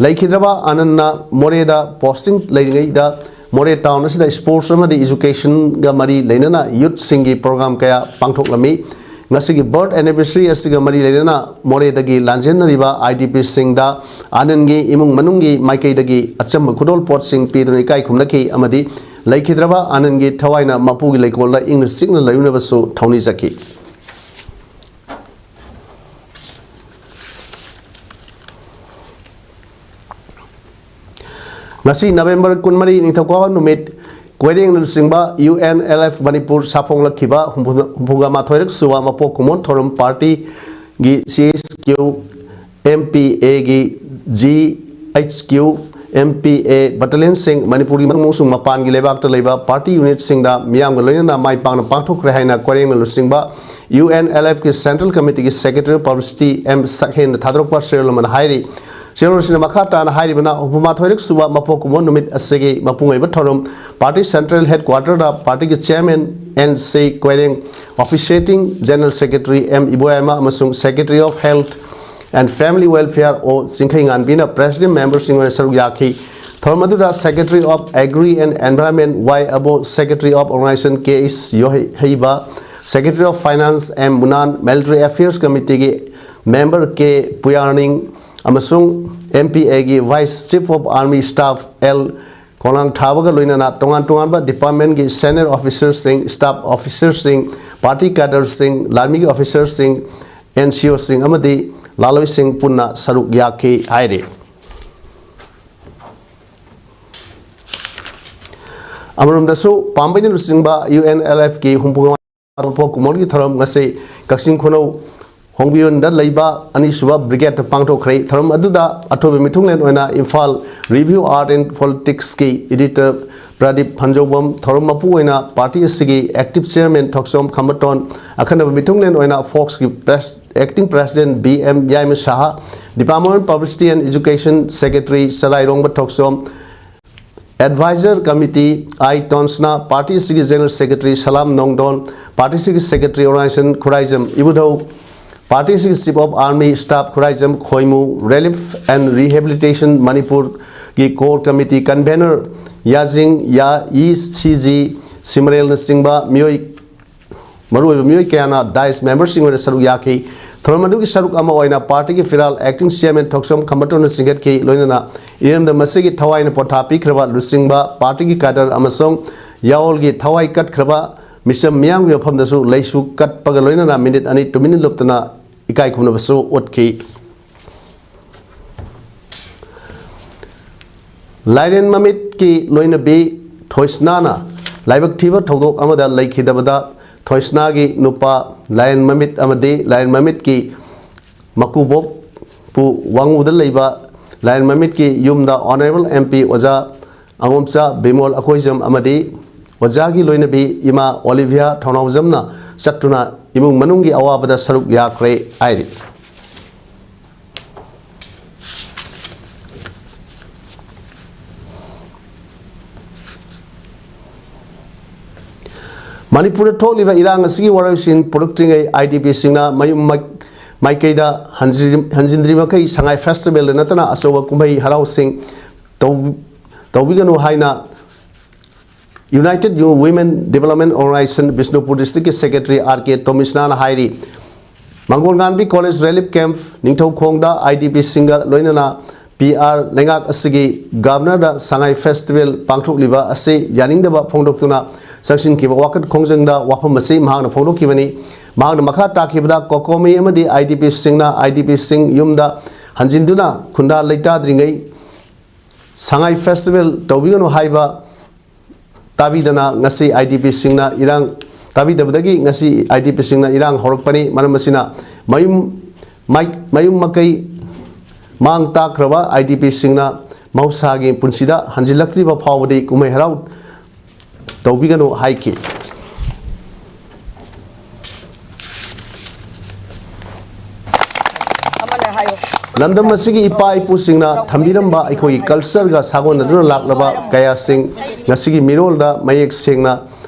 ꯂꯩꯈꯤꯗ꯭ꯔꯕ ꯑꯥꯅꯟꯅ ꯃꯣꯔꯦꯗ posting ꯂꯩꯔꯤꯉꯩꯗ ꯃꯣꯔꯦ town ꯑꯁꯤꯗ sports ꯑꯃꯗꯤ education ꯒ ꯃꯔꯤ ꯂꯩꯅꯅ youth ꯁꯤꯡꯒꯤ program ꯀꯌꯥ ꯄꯥꯡꯊꯣꯛꯂꯝꯃꯤ꯫ ꯉꯁꯤꯒꯤ birth anniversary ꯑꯁꯤꯒ ꯃꯔꯤ ꯂꯩꯅꯅ ꯃꯣꯔꯦꯗꯒꯤ ꯂꯥꯟꯖꯦꯟꯅꯔꯤꯕ I D P ꯁꯤꯡꯗ ꯑꯥꯅꯟꯒꯤ ꯏꯃꯨꯡ ꯃꯅꯨꯡꯒꯤ ꯃꯥꯏꯀꯩꯗꯒꯤ ꯑꯆꯝꯕ ꯈꯨꯗꯣꯜ ꯄꯣꯠꯁꯤꯡ ꯄꯤꯗꯨꯅ ꯏꯀꯥꯏ ꯈꯨꯝꯅꯈꯤ ꯑꯃꯗꯤ ꯂꯩꯈꯤꯗ꯭ꯔꯕ ꯑꯥꯅꯟꯒꯤ ꯊꯋꯥꯏꯅ ꯃꯄꯨꯒꯤ ꯂꯩꯀꯣꯜꯗ ꯏꯪꯅ ꯆꯤꯛꯅ ꯂꯩꯔꯨꯅꯕꯁꯨ ꯊꯧꯅꯤꯖꯈꯤ꯫ ꯉꯁꯤ November ꯀꯨꯟꯃꯔꯤ, ꯅꯤꯡꯊꯧꯀꯥꯕ ꯅꯨꯃꯤꯠ, ꯀꯣꯏꯔꯦꯡꯅ ꯂꯨꯆꯤꯡꯕ U N L F Manipur ꯁꯥꯐꯣꯡꯂꯛꯈꯤꯕ ꯍꯨꯝꯐꯨ, ꯍꯨꯝꯐꯨꯒ ꯃꯥꯊꯣꯏꯔꯛ ꯁꯨꯕ ꯃꯄꯣꯛ ꯀꯨꯝꯑꯣꯟ ꯊꯧꯔꯝ party ꯒꯤ C H Q, M P A ꯒꯤ G H Q, M P A battalion ꯁꯤꯡ ꯃꯅꯤꯄꯨꯔꯒꯤ ꯃꯅꯨꯡ ꯑꯃꯁꯨꯡ ꯃꯄꯥꯟꯒꯤ ꯂꯩꯕꯥꯛꯇ ꯂꯩꯕ party unit ꯁꯤꯡꯗ ꯃꯤꯌꯥꯝꯒ ꯂꯣꯏꯅꯅ ꯃꯥꯏ ꯄꯥꯛꯅ ꯄꯥꯡꯊꯣꯛꯈ꯭ꯔꯦ ꯍꯥꯏꯅ ꯀꯣꯏꯔꯦꯡꯅ ꯂꯨꯆꯤꯡꯕ U N L F ꯀꯤ Central Committee ꯒꯤ Secretary Publicity M ꯁꯛꯍꯦꯟꯅ ꯊꯥꯗꯣꯔꯛꯄ ꯆꯦꯔꯣꯜ ꯑꯃꯅ ꯍꯥꯏꯔꯤ꯫ ꯆꯦꯔꯣꯜ ꯑꯁꯤꯅ ꯃꯈꯥ ꯇꯥꯅ ꯍꯥꯏꯔꯤꯕꯅ, ꯍꯨꯝꯐꯨ ꯃꯥꯊꯣꯏꯔꯛ ꯁꯨꯕ ꯃꯄꯣꯛ ꯀꯨꯝꯑꯣꯟ ꯅꯨꯃꯤꯠ ꯑꯁꯤꯒꯤ ꯃꯄꯨꯡ ꯑꯣꯏꯕ ꯊꯧꯔꯝ party Central Headquarter ꯗ party ꯒꯤ Chairman N C Koireng, Officiating General Secretary M ꯏꯕꯣꯌꯥꯏꯃ ꯑꯃꯁꯨꯡ Secretary of Health and Family Welfare O ꯆꯤꯡꯈꯩꯉꯥꯟꯕꯤꯅ President member ꯁꯤꯡ ꯑꯣꯏꯅ ꯁꯔꯨꯛ ꯌꯥꯈꯤ꯫ ꯊꯧꯔꯝ ꯑꯗꯨꯗ Secretary of Agri and Environment Y ꯑꯕꯣ, Secretary of Organization K H ꯌꯣꯍꯩꯕ, Secretary of Finance M ꯃꯨꯅꯥꯟ, Military Affairs Committee ꯒꯤ member K ꯄꯨꯌꯥꯔꯅꯤꯡ ꯑꯃꯁꯨꯡ M P A ꯒꯤ Vice Chief of Army Staff L ꯈꯣꯡꯅꯥꯡ ꯊꯥꯕꯒ ꯂꯣꯏꯅꯅ ꯇꯣꯉꯥꯟ ꯇꯣꯉꯥꯟꯕ department ꯀꯤ senior officer ꯁꯤꯡ, staff officer ꯁꯤꯡ, party cadre ꯁꯤꯡ, ꯂꯥꯟꯃꯤꯒꯤ officer ꯁꯤꯡ, N C O ꯁꯤꯡ ꯑꯃꯗꯤ ꯂꯥꯂꯣꯏꯁꯤꯡ ꯄꯨꯟꯅ ꯁꯔꯨꯛ ꯌꯥꯈꯤ ꯍꯥꯏꯔꯤ꯫ ꯑꯃꯔꯣꯝꯗꯁꯨ, ꯄꯥꯝꯕꯩꯅ ꯂꯨꯆꯤꯡꯕ U N L F ꯀꯤ ꯍꯨꯝꯐꯨ ꯃꯉꯥ ꯄꯣꯛ ꯀꯨꯝꯑꯣꯟꯒꯤ ꯊꯧꯔꯝ ꯉꯁꯤ ꯀꯛꯆꯤꯡ ꯈꯨꯅꯧ ꯈꯣꯡꯕꯤꯌꯣꯟꯗ ꯂꯩꯕ ꯑꯅꯤꯁꯨꯕ ꯕ꯭ꯔꯤꯒꯦꯗꯇ ꯄꯥꯡꯊꯣꯛꯈ꯭ꯔꯦ꯫ ꯊꯧꯔꯝ ꯑꯗꯨꯗ ꯑꯊꯣꯏꯕ ꯃꯤꯊꯨꯡꯂꯦꯟ ꯑꯣꯏꯅ ꯏꯝꯐꯥꯜ ꯔꯤꯚꯤꯌꯨ ꯑꯥꯔꯠ ꯑꯦꯟ ꯄꯣꯂꯤꯇꯤꯛꯁꯀꯤ ꯏꯗꯤꯇꯔ ꯄ꯭ꯔꯗꯤꯞ ꯍꯟꯖꯧꯕꯝ, ꯊꯧꯔꯝ ꯃꯄꯨ ꯑꯣꯏꯅ ꯄꯥꯔꯇꯤ ꯑꯁꯤꯒꯤ ꯑꯦꯛꯇꯤꯚ ꯆꯤꯌꯔꯃꯦꯟ ꯊꯣꯛꯆꯣꯝ ꯈꯝꯕꯇꯣꯟ, ꯑꯈꯟꯅꯕ ꯃꯤꯊꯨꯡꯂꯦꯟ ꯑꯣꯏꯅ ꯐꯣꯛꯁꯀꯤ press, acting president B M Yaima Saha, department of publicity and education secretary Charairongba Thokchom, adviser committee I Tonsana, party ꯑꯁꯤꯒꯤ general secretary Salam Nongdon, party ꯑꯁꯤꯒꯤ secretary organisation Khuraijam Ibudhou, party ꯑꯁꯤꯒꯤ chief of army staff Khuraijam Khoimu, relief and rehabilitation ꯃꯅꯤꯄꯨꯔꯒꯤ core committee convener ꯌꯥꯖꯤꯡ ꯌꯥ ꯏ C G ꯁꯤꯃꯔꯦꯜꯅꯆꯤꯡꯕ ꯃꯤꯑꯣꯏ, ꯃꯔꯨꯑꯣꯏꯕ ꯃꯤꯑꯣꯏ ꯀꯌꯥꯅ ꯗꯥꯏꯁ ꯃꯦꯝꯕꯔꯁꯤꯡ ꯑꯣꯏꯅ ꯁꯔꯨꯛ ꯌꯥꯈꯤ꯫ ꯊꯧꯔꯝ ꯑꯗꯨꯒꯤ ꯁꯔꯨꯛ ꯑꯃ ꯑꯣꯏꯅ ꯄꯥꯔꯇꯤꯒꯤ ꯐꯤꯔꯥꯜ ꯑꯦꯛꯇꯤꯡ ꯆꯤꯌꯔꯃꯦꯟ ꯊꯣꯛꯆꯣꯝ ꯈꯝꯕꯇꯣꯟꯅ ꯆꯤꯡꯈꯠꯈꯤ꯫ ꯂꯣꯏꯅꯅ ꯏꯔꯝꯗꯝ ꯑꯁꯤꯒꯤ ꯊꯋꯥꯏꯅ ꯄꯣꯊꯥ ꯄꯤꯈ꯭ꯔꯕ ꯂꯨꯆꯤꯡꯕ, ꯄꯥꯔꯇꯤꯒꯤ ꯀꯥꯗꯔ ꯑꯃꯁꯨꯡ ꯌꯥꯑꯣꯜꯒꯤ ꯊꯋꯥꯏ ꯀꯠꯈ꯭ꯔꯕ ꯃꯤꯆꯝ ꯃꯤꯌꯥꯝꯒꯤ ꯃꯐꯝꯗꯁꯨ ꯂꯩꯁꯨ ꯀꯠꯄꯒ ꯂꯣꯏꯅꯅ ꯃꯤꯅꯤꯠ ꯑꯅꯤ ꯇꯨꯃꯤꯟꯅ ꯂꯨꯞꯇꯅ ꯏꯀꯥꯏ ꯈꯨꯝꯅꯕꯁꯨ ꯎꯠꯈꯤ꯫ ꯂꯥꯏꯔꯦꯟ ꯃꯃꯤꯠꯀꯤ ꯂꯣꯏꯅꯕꯤ ꯊꯣꯏꯁꯅꯥꯅ ꯂꯥꯏꯕꯛ ꯊꯤꯕ ꯊꯧꯗꯣꯛ ꯑꯃꯗ ꯂꯩꯈꯤꯗꯕꯗ ꯊꯣꯏꯁꯅꯥꯒꯤ ꯅꯨꯄꯥ ꯂꯥꯏꯔꯦꯟ ꯃꯃꯤꯠ ꯑꯃꯗꯤ ꯂꯥꯏꯔꯦꯟ ꯃꯃꯤꯠꯀꯤ ꯃꯀꯨꯕꯣꯛꯄꯨ ꯋꯥꯉꯨꯗ ꯂꯩꯕ ꯂꯥꯏꯔꯦꯟ ꯃꯃꯤꯠꯀꯤ ꯌꯨꯝꯗ ꯑꯣꯅꯔꯦꯕꯜ ꯑꯦꯝ ꯄꯤ ꯑꯣꯖꯥ ꯑꯉꯣꯝꯆꯥ ꯕꯤꯃꯣꯜ ꯑꯀꯣꯏꯖꯝ ꯑꯃꯗꯤ ꯑꯣꯖꯥꯒꯤ ꯂꯣꯏꯅꯕꯤ ꯏꯃꯥ ꯑꯣꯂꯤꯚꯤꯌꯥ ꯊꯧꯅꯥꯎꯖꯝꯅ ꯆꯠꯇꯨꯅ ꯏꯃꯨꯡ ꯃꯅꯨꯡꯒꯤ ꯑꯋꯥꯕꯗ ꯁꯔꯨꯛ ꯌꯥꯈ꯭ꯔꯦ ꯍꯥꯏꯔꯤ꯫ ꯃꯅꯤꯄꯨꯔꯗ ꯊꯣꯛꯂꯤꯕ ꯏꯔꯥꯡ ꯑꯁꯤꯒꯤ ꯋꯥꯔꯣꯏꯁꯤꯟ ꯄꯨꯔꯛꯇ꯭ꯔꯤꯉꯩ ꯑꯥꯏ ꯗꯤ ꯄꯤꯁꯤꯡꯅ ꯃꯌꯨꯝ ꯃꯥꯏ-, ꯃꯥꯏꯀꯩꯗ ꯍꯟꯖꯤ-, ꯍꯟꯖꯤꯟꯗ꯭ꯔꯤ ꯃꯈꯩ ꯁꯉꯥꯏ ꯐꯦꯁꯇꯤꯚꯦꯜꯗ ꯅꯠꯇꯅ ꯑꯆꯧꯕ ꯀꯨꯝꯍꯩ ꯍꯔꯥꯎꯁꯤꯡ ꯇꯧ-, ꯇꯧꯕꯤꯒꯅꯨ ꯍꯥꯏꯅ United Women Development Organization Bishnupur ꯗꯤꯁꯇ꯭ꯔꯤꯛꯀꯤ ꯁꯦꯀ꯭ꯔꯦꯇꯔꯤ ꯑꯥꯔ ꯀꯦ ꯇꯣꯃꯤꯁꯅꯥꯅ ꯍꯥꯏꯔꯤ꯫ ꯃꯪꯒꯣꯜꯉꯥꯟꯕꯤ ꯀꯣꯂꯦꯖ ꯔꯤꯂꯤꯐ ꯀꯦꯝꯞ ꯅꯤꯡꯊꯧꯈꯣꯡꯗ ꯑꯥꯏ ꯗꯤ ꯄꯤꯁꯤꯡꯒ ꯂꯣꯏꯅꯅ ꯄꯤ ꯑꯥꯔ ꯂꯩꯉꯥꯛ ꯑꯁꯤꯒꯤ ꯒꯚꯔꯅꯔꯗ ꯁꯉꯥꯏ ꯐꯦꯁꯇꯤꯚꯦꯜ ꯄꯥꯡꯊꯣꯛꯂꯤꯕ ꯑꯁꯤ ꯌꯥꯅꯤꯡꯗꯕ ꯐꯣꯡꯗꯣꯛꯇꯨꯅ ꯆꯪꯁꯤꯟꯈꯤꯕ ꯋꯥꯀꯠ ꯈꯣꯡꯖꯪꯗ ꯋꯥꯐꯝ ꯑꯁꯤ ꯃꯍꯥꯛꯅ ꯐꯣꯡꯗꯣꯛꯈꯤꯕꯅꯤ꯫ ꯃꯍꯥꯛꯅ ꯃꯈꯥ ꯇꯥꯈꯤꯕꯗ ꯀꯣꯀꯣꯃꯤ ꯑꯃꯗꯤ ꯑꯥꯏ ꯗꯤ ꯄꯤꯁꯤꯡꯅ ꯑꯥꯏ ꯗꯤ ꯄꯤꯁꯤꯡ ꯌꯨꯝꯗ ꯍꯟꯖꯤꯟꯗꯨꯅ ꯈꯨꯟꯗꯥ ꯂꯩꯇꯥꯗ꯭ꯔꯤꯉꯩ ꯁꯉꯥꯏ ꯐꯦꯁꯇꯤꯚꯦꯜ ꯇꯧꯕꯤꯒꯅꯨ ꯍꯥꯏꯕ ꯇꯥꯕꯤꯗꯅ ꯉꯁꯤ ꯑꯥꯏ ꯗꯤ ꯄꯤꯁꯤꯡꯅ ꯏꯔꯥꯡ ꯇꯥꯕꯤꯗꯕꯗꯒꯤ ꯉꯁꯤ ꯑꯥꯏ ꯗꯤ ꯄꯤꯁꯤꯡꯅ ꯏꯔꯥꯡ ꯍꯧꯔꯛꯄꯅꯤ꯫ ꯃꯔꯝ ꯑꯁꯤꯅ ꯃꯌꯨꯝ ꯃꯥꯏ-, ꯃꯌꯨꯝ ꯃꯀꯩ ꯃꯥꯡ ꯇꯥꯛꯈ꯭ꯔꯕ ꯑꯥꯏ ꯗꯤ ꯄꯤꯁꯤꯡꯅ ꯃꯍꯧꯁꯥꯒꯤ ꯄꯨꯟꯁꯤꯗ ꯍꯟꯖꯤꯜꯂꯛꯇ꯭ꯔꯤꯕ ꯐꯥꯎꯕꯗꯤ ꯀꯨꯝꯍꯩ ꯍꯔꯥꯎ ꯇꯧꯕꯤꯒꯅꯨ ꯍꯥꯏꯈꯤ꯫ ꯂꯝꯗꯝ ꯑꯁꯤꯒꯤ ꯏꯄꯥ ꯏꯄꯨꯁꯤꯡꯅ ꯊꯝꯕꯤꯔꯝꯕ ꯑꯩꯈꯣꯏꯒꯤ ꯀꯜꯆꯔꯒ ꯁꯥꯒꯣꯟꯅꯗꯨꯅ ꯂꯥꯛꯂꯕ ꯀꯌꯥꯁꯤꯡ ꯉꯁꯤꯒꯤ ꯃꯤꯔꯣꯜꯗ ꯃꯌꯦꯛ ꯁꯦꯡꯅ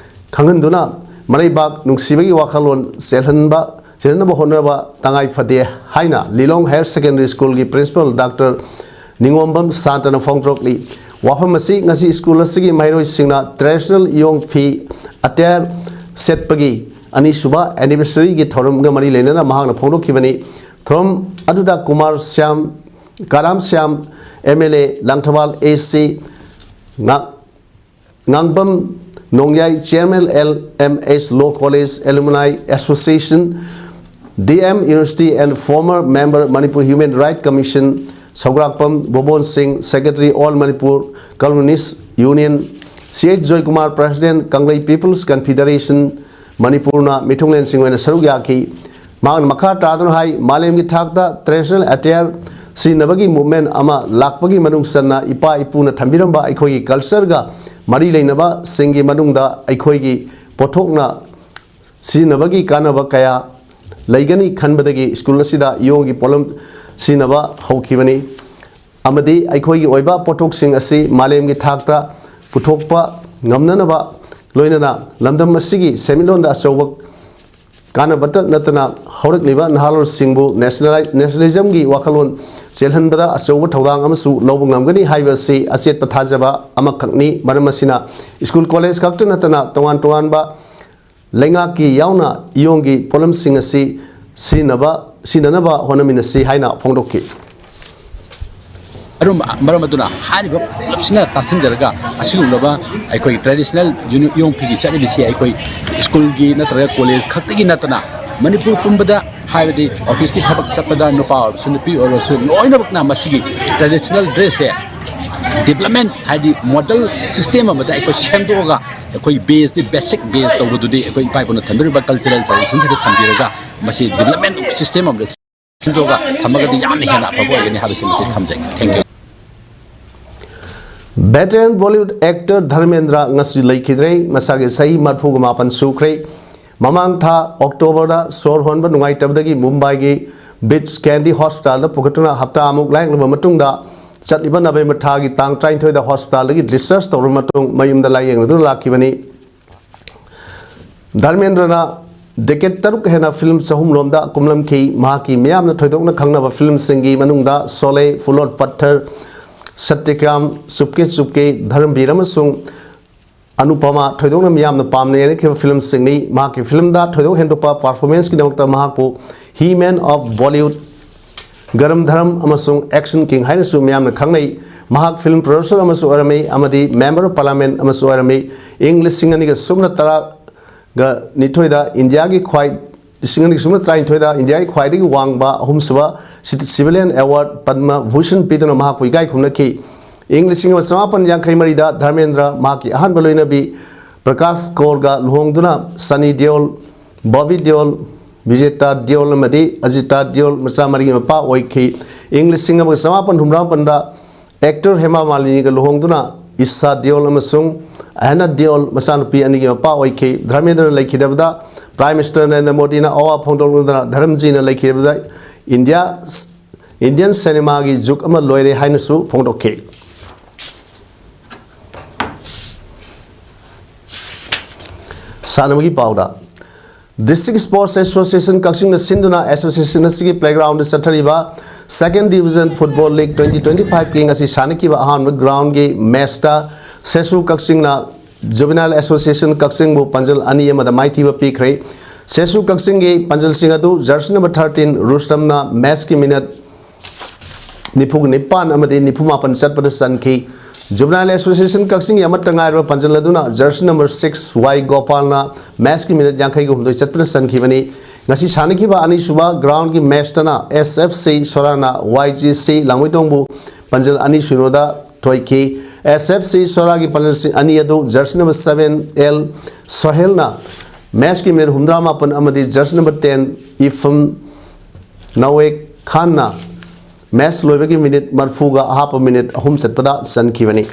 ꯈꯪꯍꯟꯗꯨꯅ ꯃꯔꯩꯕꯥꯛ ꯅꯨꯡꯁꯤꯕꯒꯤ ꯋꯥꯈꯜꯂꯣꯟ ꯆꯦꯜꯍꯟꯕ, ꯆꯦꯜꯍꯟꯅꯕ ꯍꯣꯠꯅꯕ ꯇꯉꯥꯏ ꯐꯗꯦ ꯍꯥꯏꯅ ꯂꯤꯂꯣꯡ ꯍꯥꯌꯔ ꯁꯦꯀꯦꯟꯗꯔꯤ ꯁ꯭ꯀꯨꯜꯒꯤ ꯄ꯭ꯔꯤꯟꯁꯤꯄꯥꯜ ꯗꯥꯛꯇꯔ ꯅꯤꯉꯣꯝꯕꯝ ꯁꯥꯟꯇꯅ ꯐꯣꯡꯗꯣꯔꯛꯂꯤ꯫ ꯋꯥꯐꯝ ꯑꯁꯤ ꯉꯁꯤ ꯁ꯭ꯀꯨꯜ ꯑꯁꯤꯒꯤ ꯃꯍꯩꯔꯣꯏꯁꯤꯡꯅ ꯇ꯭ꯔꯦꯗꯤꯁꯅꯦꯜ ꯏꯌꯣꯡ ꯐꯤ ꯑꯇꯌꯥꯔ ꯁꯦꯠꯄꯒꯤ ꯑꯅꯤꯁꯨꯕ ꯑꯦꯅꯤꯚꯔꯁꯔꯤꯒꯤ ꯊꯧꯔꯝꯒ ꯃꯔꯤ ꯂꯩꯅꯅ ꯃꯍꯥꯛꯅ ꯐꯣꯡꯗꯣꯛꯈꯤꯕꯅꯤ꯫ ꯊꯧꯔꯝ ꯑꯗꯨꯗ Kumar Shyam, Karam Shyam, M L A Langthabal A C, ꯉꯥ-, Ngangbam Nongyai, chairman L M S law college alumni association, D M university and former member Manipur Human Right Commission, Sougrakpam Bobon Singh, secretary all Manipur communist union, C H Joykumar, president, Kanglei peoples confederation ꯃꯅꯤꯄꯨꯔꯅ ꯃꯤꯊꯨꯡꯂꯦꯟꯁꯤꯡ ꯑꯣꯏꯅ ꯁꯔꯨꯛ ꯌꯥꯈꯤ꯫ ꯃꯍꯥꯛꯅ ꯃꯈꯥ ꯇꯥꯗꯨꯅ ꯍꯥꯏ, ꯃꯥꯂꯦꯝꯒꯤ ꯊꯥꯛꯇ ꯇ꯭ꯔꯦꯗꯤꯁꯅꯦꯜ ꯑꯦꯇꯌꯥꯔ ꯁꯤꯖꯤꯟꯅꯕꯒꯤ ꯃꯨꯚꯃꯦꯟꯠ ꯑꯃ ꯂꯥꯛꯄꯒꯤ ꯃꯅꯨꯡ ꯆꯟꯅ ꯏꯄꯥ ꯏꯄꯨꯅ ꯊꯝꯕꯤꯔꯝꯕ ꯑꯩꯈꯣꯏꯒꯤ ꯀꯜꯆꯔꯒ ꯃꯔꯤ ꯂꯩꯅꯕꯁꯤꯡꯒꯤ ꯃꯅꯨꯡꯗ ꯑꯩꯈꯣꯏꯒꯤ ꯄꯣꯠꯊꯣꯛꯅ ꯁꯤꯖꯤꯟꯅꯕꯒꯤ ꯀꯥꯟꯅꯕ ꯀꯌꯥ ꯂꯩꯒꯅꯤ ꯈꯟꯕꯗꯒꯤ ꯁ꯭ꯀꯨꯜ ꯑꯁꯤꯗ ꯏꯌꯣꯡꯒꯤ ꯄꯣꯠꯂꯝ ꯁꯤꯖꯤꯟꯅꯕ ꯍꯧꯈꯤꯕꯅꯤ꯫ ꯑꯃꯗꯤ ꯑꯩꯈꯣꯏꯒꯤ ꯑꯣꯏꯕ ꯄꯣꯠꯊꯣꯛꯁꯤꯡ ꯑꯁꯤ ꯃꯥꯂꯦꯝꯒꯤ ꯊꯥꯛꯇ ꯄꯨꯊꯣꯛꯄ ꯉꯝꯅꯅꯕ, ꯂꯣꯏꯅꯅ ꯂꯝꯗꯝ ꯑꯁꯤꯒꯤ ꯁꯦꯟꯃꯤꯠꯂꯣꯟꯗ ꯑꯆꯧꯕ ꯀꯥꯟꯅꯕꯇ ꯅꯠꯇꯅ ꯍꯧꯔꯛꯂꯤꯕ ꯅꯍꯥꯔꯣꯜꯁꯤꯡꯕꯨ ꯅꯦꯁꯅꯦꯂꯥꯏ-, ꯅꯦꯁꯅꯦꯂꯤꯖꯝꯒꯤ ꯋꯥꯈꯜꯂꯣꯟ ꯆꯦꯜꯍꯟꯕꯗ ꯑꯆꯧꯕ ꯊꯧꯗꯥꯡ ꯑꯃꯁꯨ ꯂꯧꯕ ꯉꯝꯒꯅꯤ ꯍꯥꯏꯕ ꯑꯁꯤ ꯑꯆꯦꯠꯄ ꯊꯥꯖꯕ ꯑꯃꯈꯛꯅꯤ꯫ ꯃꯔꯝ ꯑꯁꯤꯅ ꯁ꯭ꯀꯨꯜ ꯀꯣꯂꯦꯖ ꯈꯛꯇ ꯅꯠꯇꯅ ꯇꯣꯉꯥꯟ ꯇꯣꯉꯥꯟꯕ ꯂꯩꯉꯥꯛꯀꯤ ꯌꯥꯎꯅ ꯏꯌꯣꯡꯒꯤ ꯄꯣꯠꯂꯝꯁꯤꯡ ꯑꯁꯤ ꯁꯤꯖꯤꯟꯅꯕ, ꯁꯤꯖꯤꯟꯅꯅꯕ ꯍꯣꯠꯅꯃꯤꯟꯅꯁꯤ ꯍꯥꯏꯅ ꯐꯣꯡꯗꯣꯛꯈꯤ꯫ ꯑꯗꯨꯝ ꯃꯔꯝ ꯑꯗꯨꯅ ꯍꯥꯏꯔꯤꯕ ꯄꯨꯂꯞꯁꯤꯅ ꯇꯥꯁꯤꯟꯖꯔꯒ ꯑꯁꯤꯒꯨꯝꯂꯕ ꯑꯩꯈꯣꯏꯒꯤ ꯇ꯭ꯔꯦꯗꯤꯁꯅꯦꯜ ꯌꯨꯅꯤ-, ꯏꯌꯣꯡ ꯐꯤꯒꯤ ꯆꯠꯅꯕꯤꯁꯤ ꯑꯩꯈꯣꯏ ꯁ꯭ꯀꯨꯜꯒꯤ ꯅꯠꯇ꯭ꯔꯒ ꯀꯣꯂꯦꯖ ꯈꯛꯇꯒꯤ ꯅꯠꯇꯅ ꯃꯅꯤꯄꯨꯔ ꯄꯨꯝꯕꯗ, ꯍꯥꯏꯕꯗꯤ ꯑꯣꯐꯤꯁꯀꯤ ꯊꯕꯛ ꯆꯠꯄꯗ ꯅꯨꯄꯥ ꯑꯣꯏꯔꯕꯁꯨ ꯅꯨꯄꯤ ꯑꯣꯏꯔꯕꯁꯨ ꯂꯣꯏꯅꯃꯛꯅ ꯃꯁꯤꯒꯤ ꯇ꯭ꯔꯦꯗꯤꯁꯅꯦꯜ ꯗ꯭ꯔꯦꯁꯁꯦ ꯗꯤꯕ꯭ꯂꯞꯃꯦꯟ ꯍꯥꯏꯗꯤ ꯃꯣꯗꯦꯜ ꯁꯤꯁꯇꯦꯝ ꯑꯃꯗ ꯑꯩꯈꯣꯏ ꯁꯦꯝꯗꯣꯛꯑꯒ, ꯑꯩꯈꯣꯏ ꯕꯦꯁꯇꯤ, ꯕꯦꯁꯤꯛ ꯕꯦꯁ ꯇꯧꯕꯗꯨꯗꯤ ꯑꯩꯈꯣꯏ ꯏꯄꯥ ꯏꯄꯨꯅ ꯊꯝꯕꯤꯔꯤꯕ ꯀꯜꯆꯔꯦꯜ ꯇ꯭ꯔꯦꯗꯤꯁꯟꯁꯤꯗ ꯊꯝꯕꯤꯔꯒ, ꯃꯁꯤ ꯗꯤꯕ꯭ꯂꯞꯃꯦꯟ ꯁꯤꯁꯇꯦꯝ ꯑꯃꯗ ꯁꯦꯝꯗꯣꯛꯑꯒ ꯊꯝꯃꯒꯗꯤ ꯌꯥꯝꯅ ꯍꯦꯟꯅ ꯑꯐꯕ ꯑꯣꯏꯒꯅꯤ ꯍꯥꯏꯕꯁꯤ ꯃꯁꯤ ꯊꯝꯖꯒꯦ꯫ Thank you. Veteran Bollywood actor Dharmendra ꯉꯁꯤ ꯂꯩꯈꯤꯗ꯭ꯔꯦ꯫ ꯃꯁꯥꯒꯤ ꯆꯍꯤ ꯃꯔꯤꯐꯨꯒ ꯃꯥꯄꯟ ꯁꯨꯈ꯭ꯔꯦ꯫ ꯃꯃꯥꯡ ꯊꯥ ꯑꯣꯛꯇꯣꯕꯔꯗ ꯁꯣꯔ ꯍꯣꯟꯕ ꯅꯨꯡꯉꯥꯏꯇꯕꯗꯒꯤ ꯃꯨꯝꯕꯥꯏꯒꯤ ꯕꯤꯠꯁ ꯀꯦꯟꯗꯤ ꯍꯣꯁꯄꯤꯇꯥꯜꯗ ꯄꯨꯈꯠꯇꯨꯅ ꯍꯞꯇꯥ ꯑꯃꯨꯛ ꯂꯥꯌꯦꯡꯂꯕ ꯃꯇꯨꯡꯗ, ꯆꯠꯂꯤꯕ ꯅꯕꯦꯝꯕꯔ ꯊꯥꯒꯤ ꯇꯥꯡ ꯇꯔꯥꯅꯤꯊꯣꯏꯗ ꯍꯣꯁꯄꯤꯇꯥꯜꯗꯒꯤ ꯗꯤꯁꯆꯥꯔꯖ ꯇꯧꯔꯕ ꯃꯇꯨꯡ ꯃꯌꯨꯝꯗ ꯂꯥꯌꯦꯡꯗꯨꯅ ꯂꯥꯛꯈꯤꯕꯅꯤ꯫ ꯙꯔꯃꯦꯟꯗ꯭ꯔꯅ ꯗꯦꯀꯦꯗ ꯇꯔꯨꯛ ꯍꯦꯟꯅ ꯐꯤꯂꯝ ꯆꯍꯨꯝ ꯂꯣꯝꯗ ꯀꯨꯝꯂꯝꯈꯤ꯫ ꯃꯍꯥꯛꯀꯤ ꯃꯤꯌꯥꯝꯅ ꯊꯣꯏꯗꯣꯛꯅ ꯈꯪꯅꯕ ꯐꯤꯂꯝꯁꯤꯡꯒꯤ ꯃꯅꯨꯡꯗ ꯁꯣꯂꯦ, ꯐꯨꯜ ꯑꯣꯐ ꯄꯠꯊꯔ, ꯁꯠꯌꯀꯥꯝ, ꯆꯨꯞꯀꯦ ꯆꯨꯞꯀꯦ, ꯙꯔꯝꯕꯤꯔ ꯑꯃꯁꯨꯡ ꯑꯅꯨꯄꯃꯥ ꯊꯣꯏꯗꯣꯛꯅ ꯃꯤꯌꯥꯝꯅ ꯄꯥꯝꯅ ꯌꯦꯡꯅꯈꯤꯕ ꯐꯤꯂꯝꯁꯤꯡꯅꯤ꯫ ꯃꯍꯥꯛꯀꯤ ꯐꯤꯂꯝꯗ ꯊꯣꯏꯗꯣꯛ ꯍꯦꯟꯗꯣꯛꯄ ꯄꯔꯐꯣꯔꯃꯦꯟꯁꯀꯤꯗꯃꯛꯇ ꯃꯍꯥꯛꯄꯨ ꯍꯤ ꯃꯦꯟ ꯑꯣꯐ ꯕꯣꯂꯤꯋꯨꯗ, ꯒꯔꯝ ꯙꯔꯝ ꯑꯃꯁꯨꯡ ꯑꯦꯛꯁꯟ ꯀꯤꯡ ꯍꯥꯏꯅꯁꯨ ꯃꯤꯌꯥꯝꯅ ꯈꯪꯅꯩ꯫ ꯃꯍꯥꯛ ꯐꯤꯂꯝ ꯄ꯭ꯔꯣꯗ꯭ꯌꯨꯁꯔ ꯑꯃꯁꯨ ꯑꯣꯏꯔꯝꯃꯤ ꯑꯃꯗꯤ ꯃꯦꯝꯕꯔ ꯑꯣꯐ ꯄꯥꯔꯂꯤꯌꯥꯃꯦꯟꯠ ꯑꯃꯁꯨ ꯑꯣꯏꯔꯝꯃꯤ꯫ ꯏꯪ ꯂꯤꯁꯤꯡ ꯑꯅꯤꯒ ꯁꯨꯞꯅ ꯇꯔꯥꯒ ꯅꯤꯊꯣꯏꯗ ꯏꯟꯗꯤꯌꯥꯒꯤ ꯈ꯭ꯋꯥꯏ, ꯂꯤꯁꯤꯡ ꯑꯅꯤꯒ ꯁꯨꯞꯅ ꯇꯔꯥꯅꯤꯊꯣꯏꯗ ꯏꯟꯗꯤꯌꯥꯒꯤ ꯈ꯭ꯋꯥꯏꯗꯒꯤ ꯋꯥꯡꯕ ꯑꯍꯨꯝꯁꯨꯕ ꯁꯤ-, ꯁꯤꯚꯤꯂꯤꯌꯟ ꯑꯦꯋꯥꯔꯗ ꯄꯗꯃ ꯚꯨꯁꯟ ꯄꯤꯗꯨꯅ ꯃꯍꯥꯛꯄꯨ ꯏꯀꯥꯏ ꯈꯨꯝꯅꯈꯤ꯫ ꯏꯪ ꯂꯤꯁꯤꯡ ꯑꯃ ꯆꯃꯥꯄꯟ ꯌꯥꯡꯈꯩ ꯃꯔꯤꯗ ꯙꯔꯃꯦꯟꯗ꯭ꯔ ꯃꯍꯥꯛꯀꯤ ꯑꯍꯥꯟꯕ ꯂꯣꯏꯅꯕꯤ ꯄ꯭ꯔꯀꯥꯁ ꯀꯧꯔꯒ ꯂꯨꯍꯣꯡꯗꯨꯅ ꯁꯅꯤ ꯗꯤꯑꯣꯜ, ꯕꯣꯕꯤ ꯗꯤꯑꯣꯜ, ꯕꯤꯖꯦꯇꯥ ꯗꯤꯑꯣꯜ ꯑꯃꯗꯤ ꯑꯖꯤꯇꯥ ꯗꯤꯑꯣꯜ ꯃꯆꯥ ꯃꯔꯤꯒꯤ ꯃꯄꯥ ꯑꯣꯏꯈꯤ꯫ ꯏꯪ ꯂꯤꯁꯤꯡ ꯑꯃꯒ ꯆꯃꯥꯄꯟ ꯍꯨꯝꯐꯨꯇꯔꯥ ꯃꯥꯄꯟꯗ ꯑꯦꯛꯇꯔ ꯍꯦꯃꯥ ꯃꯥꯂꯤꯅꯤꯒ ꯂꯨꯍꯣꯡꯗꯨꯅ ꯏꯁꯥ ꯗꯤꯑꯣꯜ ꯑꯃꯁꯨꯡ ꯑꯍꯅ ꯗꯤꯑꯣꯜ ꯃꯆꯥꯅꯨꯄꯤ ꯑꯅꯤꯒꯤ ꯃꯄꯥ ꯑꯣꯏꯈꯤ꯫ ꯙꯔꯃꯦꯟꯗ꯭ꯔ ꯂꯩꯈꯤꯗꯕꯗ ꯄ꯭ꯔꯥꯏꯝ ꯃꯤꯅꯤꯁꯇꯔ ꯅꯔꯦꯟꯗ꯭ꯔ ꯃꯣꯗꯤꯅ ꯑꯋꯥ ꯐꯣꯡꯗꯣꯛꯂꯗꯨꯅ ꯙꯔꯝꯖꯤꯅ ꯂꯩꯈꯤꯗꯕꯗ ꯏꯟꯗꯤꯌꯥ, ꯏꯟꯗꯤꯌꯟ ꯁꯤꯅꯦꯃꯥꯒꯤ ꯖꯨꯒ ꯑꯃ ꯂꯣꯏꯔꯦ ꯍꯥꯏꯅꯁꯨ ꯐꯣꯡꯗꯣꯛꯈꯤ꯫ ꯁꯥꯟꯅꯕꯒꯤ ꯄꯥꯎꯗ, District Sports Association ꯀꯛꯆꯤꯡꯅ ꯁꯤꯟꯗꯨꯅ ꯑꯦꯁꯣꯁꯤꯌꯦꯁꯟ ꯑꯁꯤꯒꯤ ꯄ꯭ꯂꯦꯒ꯭ꯔꯥꯎꯟꯗ ꯆꯠꯊꯔꯤꯕ Second Division Football League twenty twenty-five ꯀꯤ ꯉꯁꯤ ꯁꯥꯟꯅꯈꯤꯕ ꯑꯍꯥꯟꯕ ꯒ꯭ꯔꯥꯎꯟꯒꯤ ꯃꯦꯆꯇ ꯁꯦꯁꯨ ꯀꯛꯆꯤꯡꯅ ꯖꯨꯕꯤꯅꯥꯏꯜ ꯑꯦꯁꯣꯁꯤꯌꯦꯁꯟ ꯀꯛꯆꯤꯡꯕꯨ ꯄꯥꯟꯖꯜ ꯑꯅꯤ ꯑꯃꯗ ꯃꯥꯏꯊꯤꯕ ꯄꯤꯈ꯭ꯔꯦ꯫ ꯁꯦꯁꯨ ꯀꯛꯆꯤꯡꯒꯤ ꯄꯥꯟꯖꯜꯁꯤꯡ ꯑꯗꯨ ꯖꯔꯁꯤ ꯅꯝꯕꯔ ꯊꯥꯔꯇꯤꯟ ꯔꯨꯁꯇꯝꯅ ꯃꯦꯆꯀꯤ ꯃꯤꯅꯠ ꯅꯤꯐꯨ ꯅꯤꯄꯥꯟ ꯑꯃꯗꯤ ꯅꯤꯐꯨ ꯃꯥꯄꯟ ꯆꯠꯄꯗ ꯆꯟꯈꯤ꯫ ꯖꯨꯕꯤꯅꯥꯏꯜ ꯑꯦꯁꯣꯁꯤꯌꯦꯁꯟ ꯀꯛꯆꯤꯡꯒꯤ ꯑꯃꯠꯇ ꯉꯥꯏꯔꯕ ꯄꯥꯟꯖꯜ ꯑꯗꯨꯅ ꯖꯔꯁꯤ ꯅꯝꯕꯔ ꯁꯤꯛꯁ ꯋꯥꯏ ꯒꯣꯄꯥꯜꯅ ꯃꯦꯆꯀꯤ ꯃꯤꯅꯠ ꯌꯥꯡꯈꯩꯒ ꯍꯨꯝꯗꯣꯏ ꯆꯠꯄꯗ ꯆꯟꯈꯤꯕꯅꯤ꯫ ꯉꯁꯤ ꯁꯥꯟꯅꯈꯤꯕ ꯑꯅꯤꯁꯨꯕ ꯒ꯭ꯔꯥꯎꯟꯒꯤ ꯃꯦꯆꯇꯅ ꯑꯦꯁ ꯑꯦꯐ ꯁꯤ ꯁꯣꯔꯥꯅ ꯋꯥꯏ ꯖꯤ ꯁꯤ ꯂꯥꯡꯃꯩꯗꯣꯡꯕꯨ ꯄꯥꯟꯖꯜ ꯑꯅꯤ ꯁꯤꯅꯣꯗ ꯊꯣꯏꯈꯤ꯫ ꯑꯦꯁ ꯑꯦꯐ ꯁꯤ ꯁꯣꯔꯥꯒꯤ ꯄꯥꯅꯦꯜꯁꯤꯡ ꯑꯅꯤ ꯑꯗꯨ ꯖꯔꯁꯤ ꯅꯝꯕꯔ ꯁꯚꯦꯟ ꯑꯦꯜ ꯁꯣꯍꯦꯜꯅ ꯃꯦꯆꯀꯤ ꯃꯤꯅꯤꯠ ꯍꯨꯝꯗ꯭ꯔꯥ ꯃꯥꯄꯟ ꯑꯃꯗꯤ ꯖꯔꯁꯤ ꯅꯝꯕꯔ ꯇꯦꯟ ꯏꯐꯝ ꯅꯋꯦ ꯈꯥꯟꯅ ꯃꯦꯆ ꯂꯣꯏꯕꯒꯤ ꯃꯤꯅꯤꯠ ꯃꯔꯤꯐꯨꯒ ꯑꯍꯥꯞꯄ ꯃꯤꯅꯤꯠ ꯑꯍꯨꯝ ꯆꯠꯄꯗ ꯆꯟꯈꯤꯕꯅꯤ꯫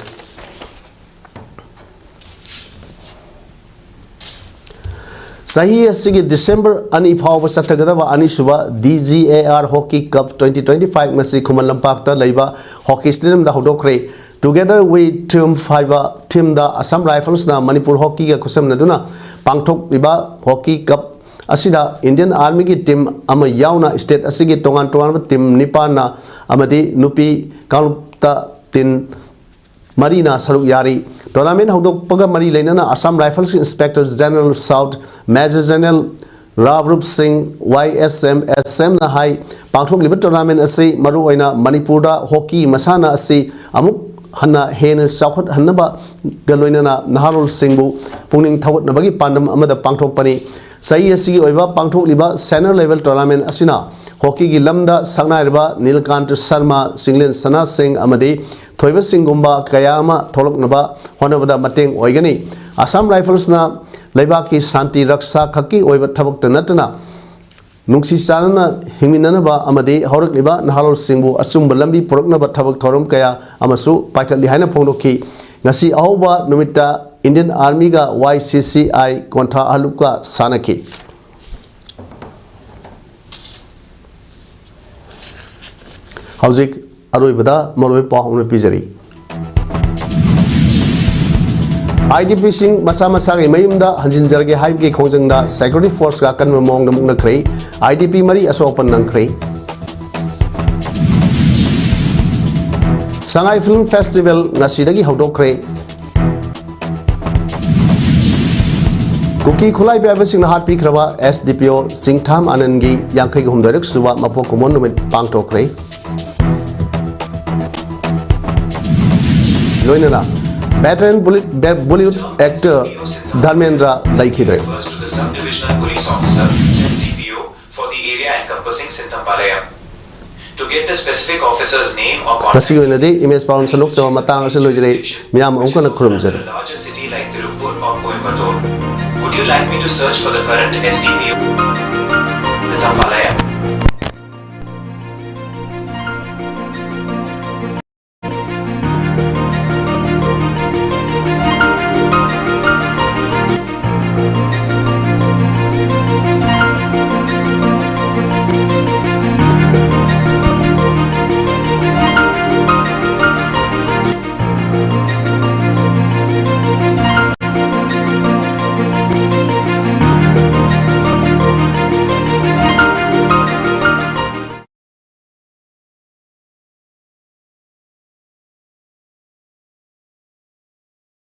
ꯆꯍꯤ ꯑꯁꯤꯒꯤ ꯗꯤꯁꯦꯝꯕꯔ ꯑꯅꯤ ꯐꯥꯎꯕ ꯆꯠꯊꯒꯗꯕ ꯑꯅꯤꯁꯨꯕ D G A R hockey cup twenty twenty five ꯉꯁꯤ ꯈꯨꯃꯟ ꯂꯝꯄꯥꯛꯇ ꯂꯩꯕ ꯍꯣꯀꯤ ꯁ꯭ꯇꯦꯗꯤꯌꯝꯗ ꯍꯧꯗꯣꯛꯈ꯭ꯔꯦ꯫ Together We Triumph ꯍꯥꯏꯕ ꯊꯤꯝꯗ ꯑꯁꯥꯝ ꯔꯥꯏꯐꯜꯁꯅ ꯃꯅꯤꯄꯨꯔ ꯍꯣꯀꯤꯒ ꯈꯨꯠꯁꯝꯅꯗꯨꯅ ꯄꯥꯡꯊꯣꯛꯂꯤꯕ ꯍꯣꯀꯤ ꯀꯞ ꯑꯁꯤꯗ ꯏꯟꯗꯤꯌꯟ ꯑꯥꯔꯃꯤꯒꯤ ꯇꯤꯝ ꯑꯃ ꯌꯥꯎꯅ ꯁ꯭ꯇꯦꯠ ꯑꯁꯤꯒꯤ ꯇꯣꯉꯥꯟ ꯇꯣꯉꯥꯟꯕ ꯇꯤꯝ ꯅꯤꯄꯥꯟꯅ ꯑꯃꯗꯤ ꯅꯨꯄꯤ ꯀꯥꯡꯂꯨꯞꯇ ꯇꯤꯝ ꯃꯔꯤꯅ ꯁꯔꯨꯛ ꯌꯥꯔꯤ꯫ ꯇꯣꯔꯅꯥꯃꯦꯟ ꯍꯧꯗꯣꯛꯄꯒ ꯃꯔꯤ ꯂꯩꯅꯅ ꯑꯁꯥꯝ ꯔꯥꯏꯐꯜꯁꯀꯤ inspector general south major general Rabrup Singh, Y ꯑꯦꯁ ꯑꯦꯝ ꯑꯦꯁ ꯑꯦꯝꯅ ꯍꯥꯏ, ꯄꯥꯡꯊꯣꯛꯂꯤꯕ ꯇꯣꯔꯅꯥꯃꯦꯟ ꯑꯁꯤ ꯃꯔꯨꯑꯣꯏꯅ ꯃꯅꯤꯄꯨꯔꯗ ꯍꯣꯀꯤ ꯃꯁꯥꯟꯅ ꯑꯁꯤ ꯑꯃꯨꯛ ꯍꯟꯅ ꯍꯦꯟꯅ ꯆꯥꯎꯈꯠꯍꯟꯅꯕꯒ ꯂꯣꯏꯅꯅ ꯅꯍꯥꯔꯣꯜꯁꯤꯡꯕꯨ ꯄꯨꯛꯅꯤꯡ ꯊꯧꯒꯠꯅꯕꯒꯤ ꯄꯥꯟꯗꯝ ꯑꯃꯗ ꯄꯥꯡꯊꯣꯛꯄꯅꯤ꯫ ꯆꯍꯤ ꯑꯁꯤꯒꯤ ꯑꯣꯏꯕ ꯄꯥꯡꯊꯣꯛꯂꯤꯕ ꯁꯦꯅꯤꯌꯔ ꯂꯦꯚꯦꯜ ꯇꯣꯔꯅꯥꯃꯦꯟ ꯑꯁꯤꯅ ꯍꯣꯀꯤꯒꯤ ꯂꯝꯗ ꯁꯛꯅꯥꯏꯔꯕ ꯅꯤꯜꯀꯥꯟꯇ ꯁꯔꯃ, ꯆꯤꯡꯂꯦꯟ ꯁꯅꯥ ꯁꯤꯡ ꯑꯃꯗꯤ ꯊꯣꯏꯕ ꯁꯤꯡꯒꯨꯝꯕ ꯀꯌꯥ ꯑꯃ ꯊꯣꯛꯂꯛꯅꯕ ꯍꯣꯠꯅꯕꯗ ꯃꯇꯦꯡ ꯑꯣꯏꯒꯅꯤ꯫ ꯑꯁꯥꯝ ꯔꯥꯏꯐꯜꯁꯅ ꯂꯩꯕꯥꯛꯀꯤ ꯁꯥꯟꯇꯤ ꯔꯛꯁꯥ ꯈꯛꯀꯤ ꯑꯣꯏꯕ ꯊꯕꯛꯇ ꯅꯠꯇꯅ ꯅꯨꯡꯁꯤ ꯆꯥꯟꯅꯅ ꯍꯤꯡꯃꯤꯟꯅꯅꯕ ꯑꯃꯗꯤ ꯍꯧꯔꯛꯂꯤꯕ ꯅꯍꯥꯔꯣꯜꯁꯤꯡꯕꯨ ꯑꯆꯨꯝꯕ ꯂꯝꯕꯤ ꯄꯨꯔꯛꯅꯕ ꯊꯕꯛ ꯊꯧꯔꯝ ꯀꯌꯥ ꯑꯃꯁꯨ ꯄꯥꯏꯈꯠꯂꯤ ꯍꯥꯏꯅ ꯐꯣꯡꯗꯣꯛꯈꯤ꯫ ꯉꯁꯤ ꯑꯍꯧꯕ ꯅꯨꯃꯤꯠꯇ ꯏꯟꯗꯤꯌꯟ ꯑꯥꯔꯃꯤꯒ ꯋꯥꯏ ꯁꯤ ꯁꯤ ꯑꯥꯏ ꯀꯣꯟꯊꯥ ꯍꯂꯨꯞꯀ ꯁꯥꯟꯅꯈꯤ꯫ ꯍꯧꯖꯤꯛ ꯑꯔꯣꯏꯕꯗ ꯃꯔꯨꯑꯣꯏꯕ ꯄꯥꯎ ꯑꯃ ꯄꯤꯖꯔꯤ꯫ ꯑꯥꯏ ꯗꯤ ꯄꯤꯁꯤꯡ ꯃꯁꯥ ꯃꯁꯥꯒꯤ ꯃꯌꯨꯝꯗ ꯍꯟꯖꯤꯟꯖꯔꯒꯦ ꯍꯥꯏꯕꯒꯤ ꯈꯣꯡꯖꯪꯗ ꯁꯦꯀ꯭ꯌꯨꯔꯤꯇꯤ ꯐꯣꯔꯁꯀ ꯑꯀꯟꯕ ꯃꯑꯣꯡꯗ ꯃꯨꯛꯅꯈ꯭ꯔꯦ꯫ ꯑꯥꯏ ꯗꯤ ꯄꯤ ꯃꯔꯤ ꯑꯁꯣꯛ ꯑꯄꯟ ꯅꯪꯈ꯭ꯔꯦ꯫ ꯁꯉꯥꯏ ꯐꯤꯜꯝ ꯐꯦꯁꯇꯤꯚꯦꯜ ꯉꯁꯤꯗꯒꯤ ꯍꯧꯗꯣꯛꯈ꯭ꯔꯦ꯫ ꯀꯨꯀꯤ ꯈꯨꯠꯂꯥꯏ ꯄꯥꯏꯕꯁꯤꯡꯅ ꯍꯥꯠꯄꯤꯈ꯭ꯔꯕ ꯑꯦꯁ ꯗꯤ ꯄꯤ ꯑꯣ ꯁꯤꯡꯊꯥꯝ ꯑꯥꯅꯟꯒꯤ ꯌꯥꯡꯈꯩꯒ ꯍꯨꯝꯗꯣꯏꯔꯛ ꯁꯨꯕ ꯃꯄꯣꯛ ꯀꯨꯝꯑꯣꯟ ꯅꯨꯃꯤꯠ ꯄꯥꯡꯊꯣꯛꯈ꯭ꯔꯦ꯫ ꯂꯣꯏꯅꯅ veteran Bollywood actor ꯙꯔꯃꯦꯟꯗ꯭ꯔ ꯂꯩꯈꯤꯗ꯭ꯔꯦ꯫ Refers to the sub-divisional police officer, S D P O, for the area encompassing Sinthampalayam. To get the specific officer's name or contact ꯉꯁꯤꯒꯤ ꯑꯣꯏꯅꯗꯤ ꯏꯃꯦꯖ ꯄꯥꯎꯟ ꯁꯟꯗꯣꯛꯆꯕ ꯃꯇꯥꯡ ꯑꯁꯤ ꯂꯣꯏꯖꯔꯦ꯫ ꯃꯤꯌꯥꯝ ꯑꯃꯨꯛ ꯍꯟꯅ ꯈꯨꯔꯨꯝꯖꯔꯤ꯫ larger city like Tirupur or Coimbatore. Would you like me to search for the current S D P O? Palayam.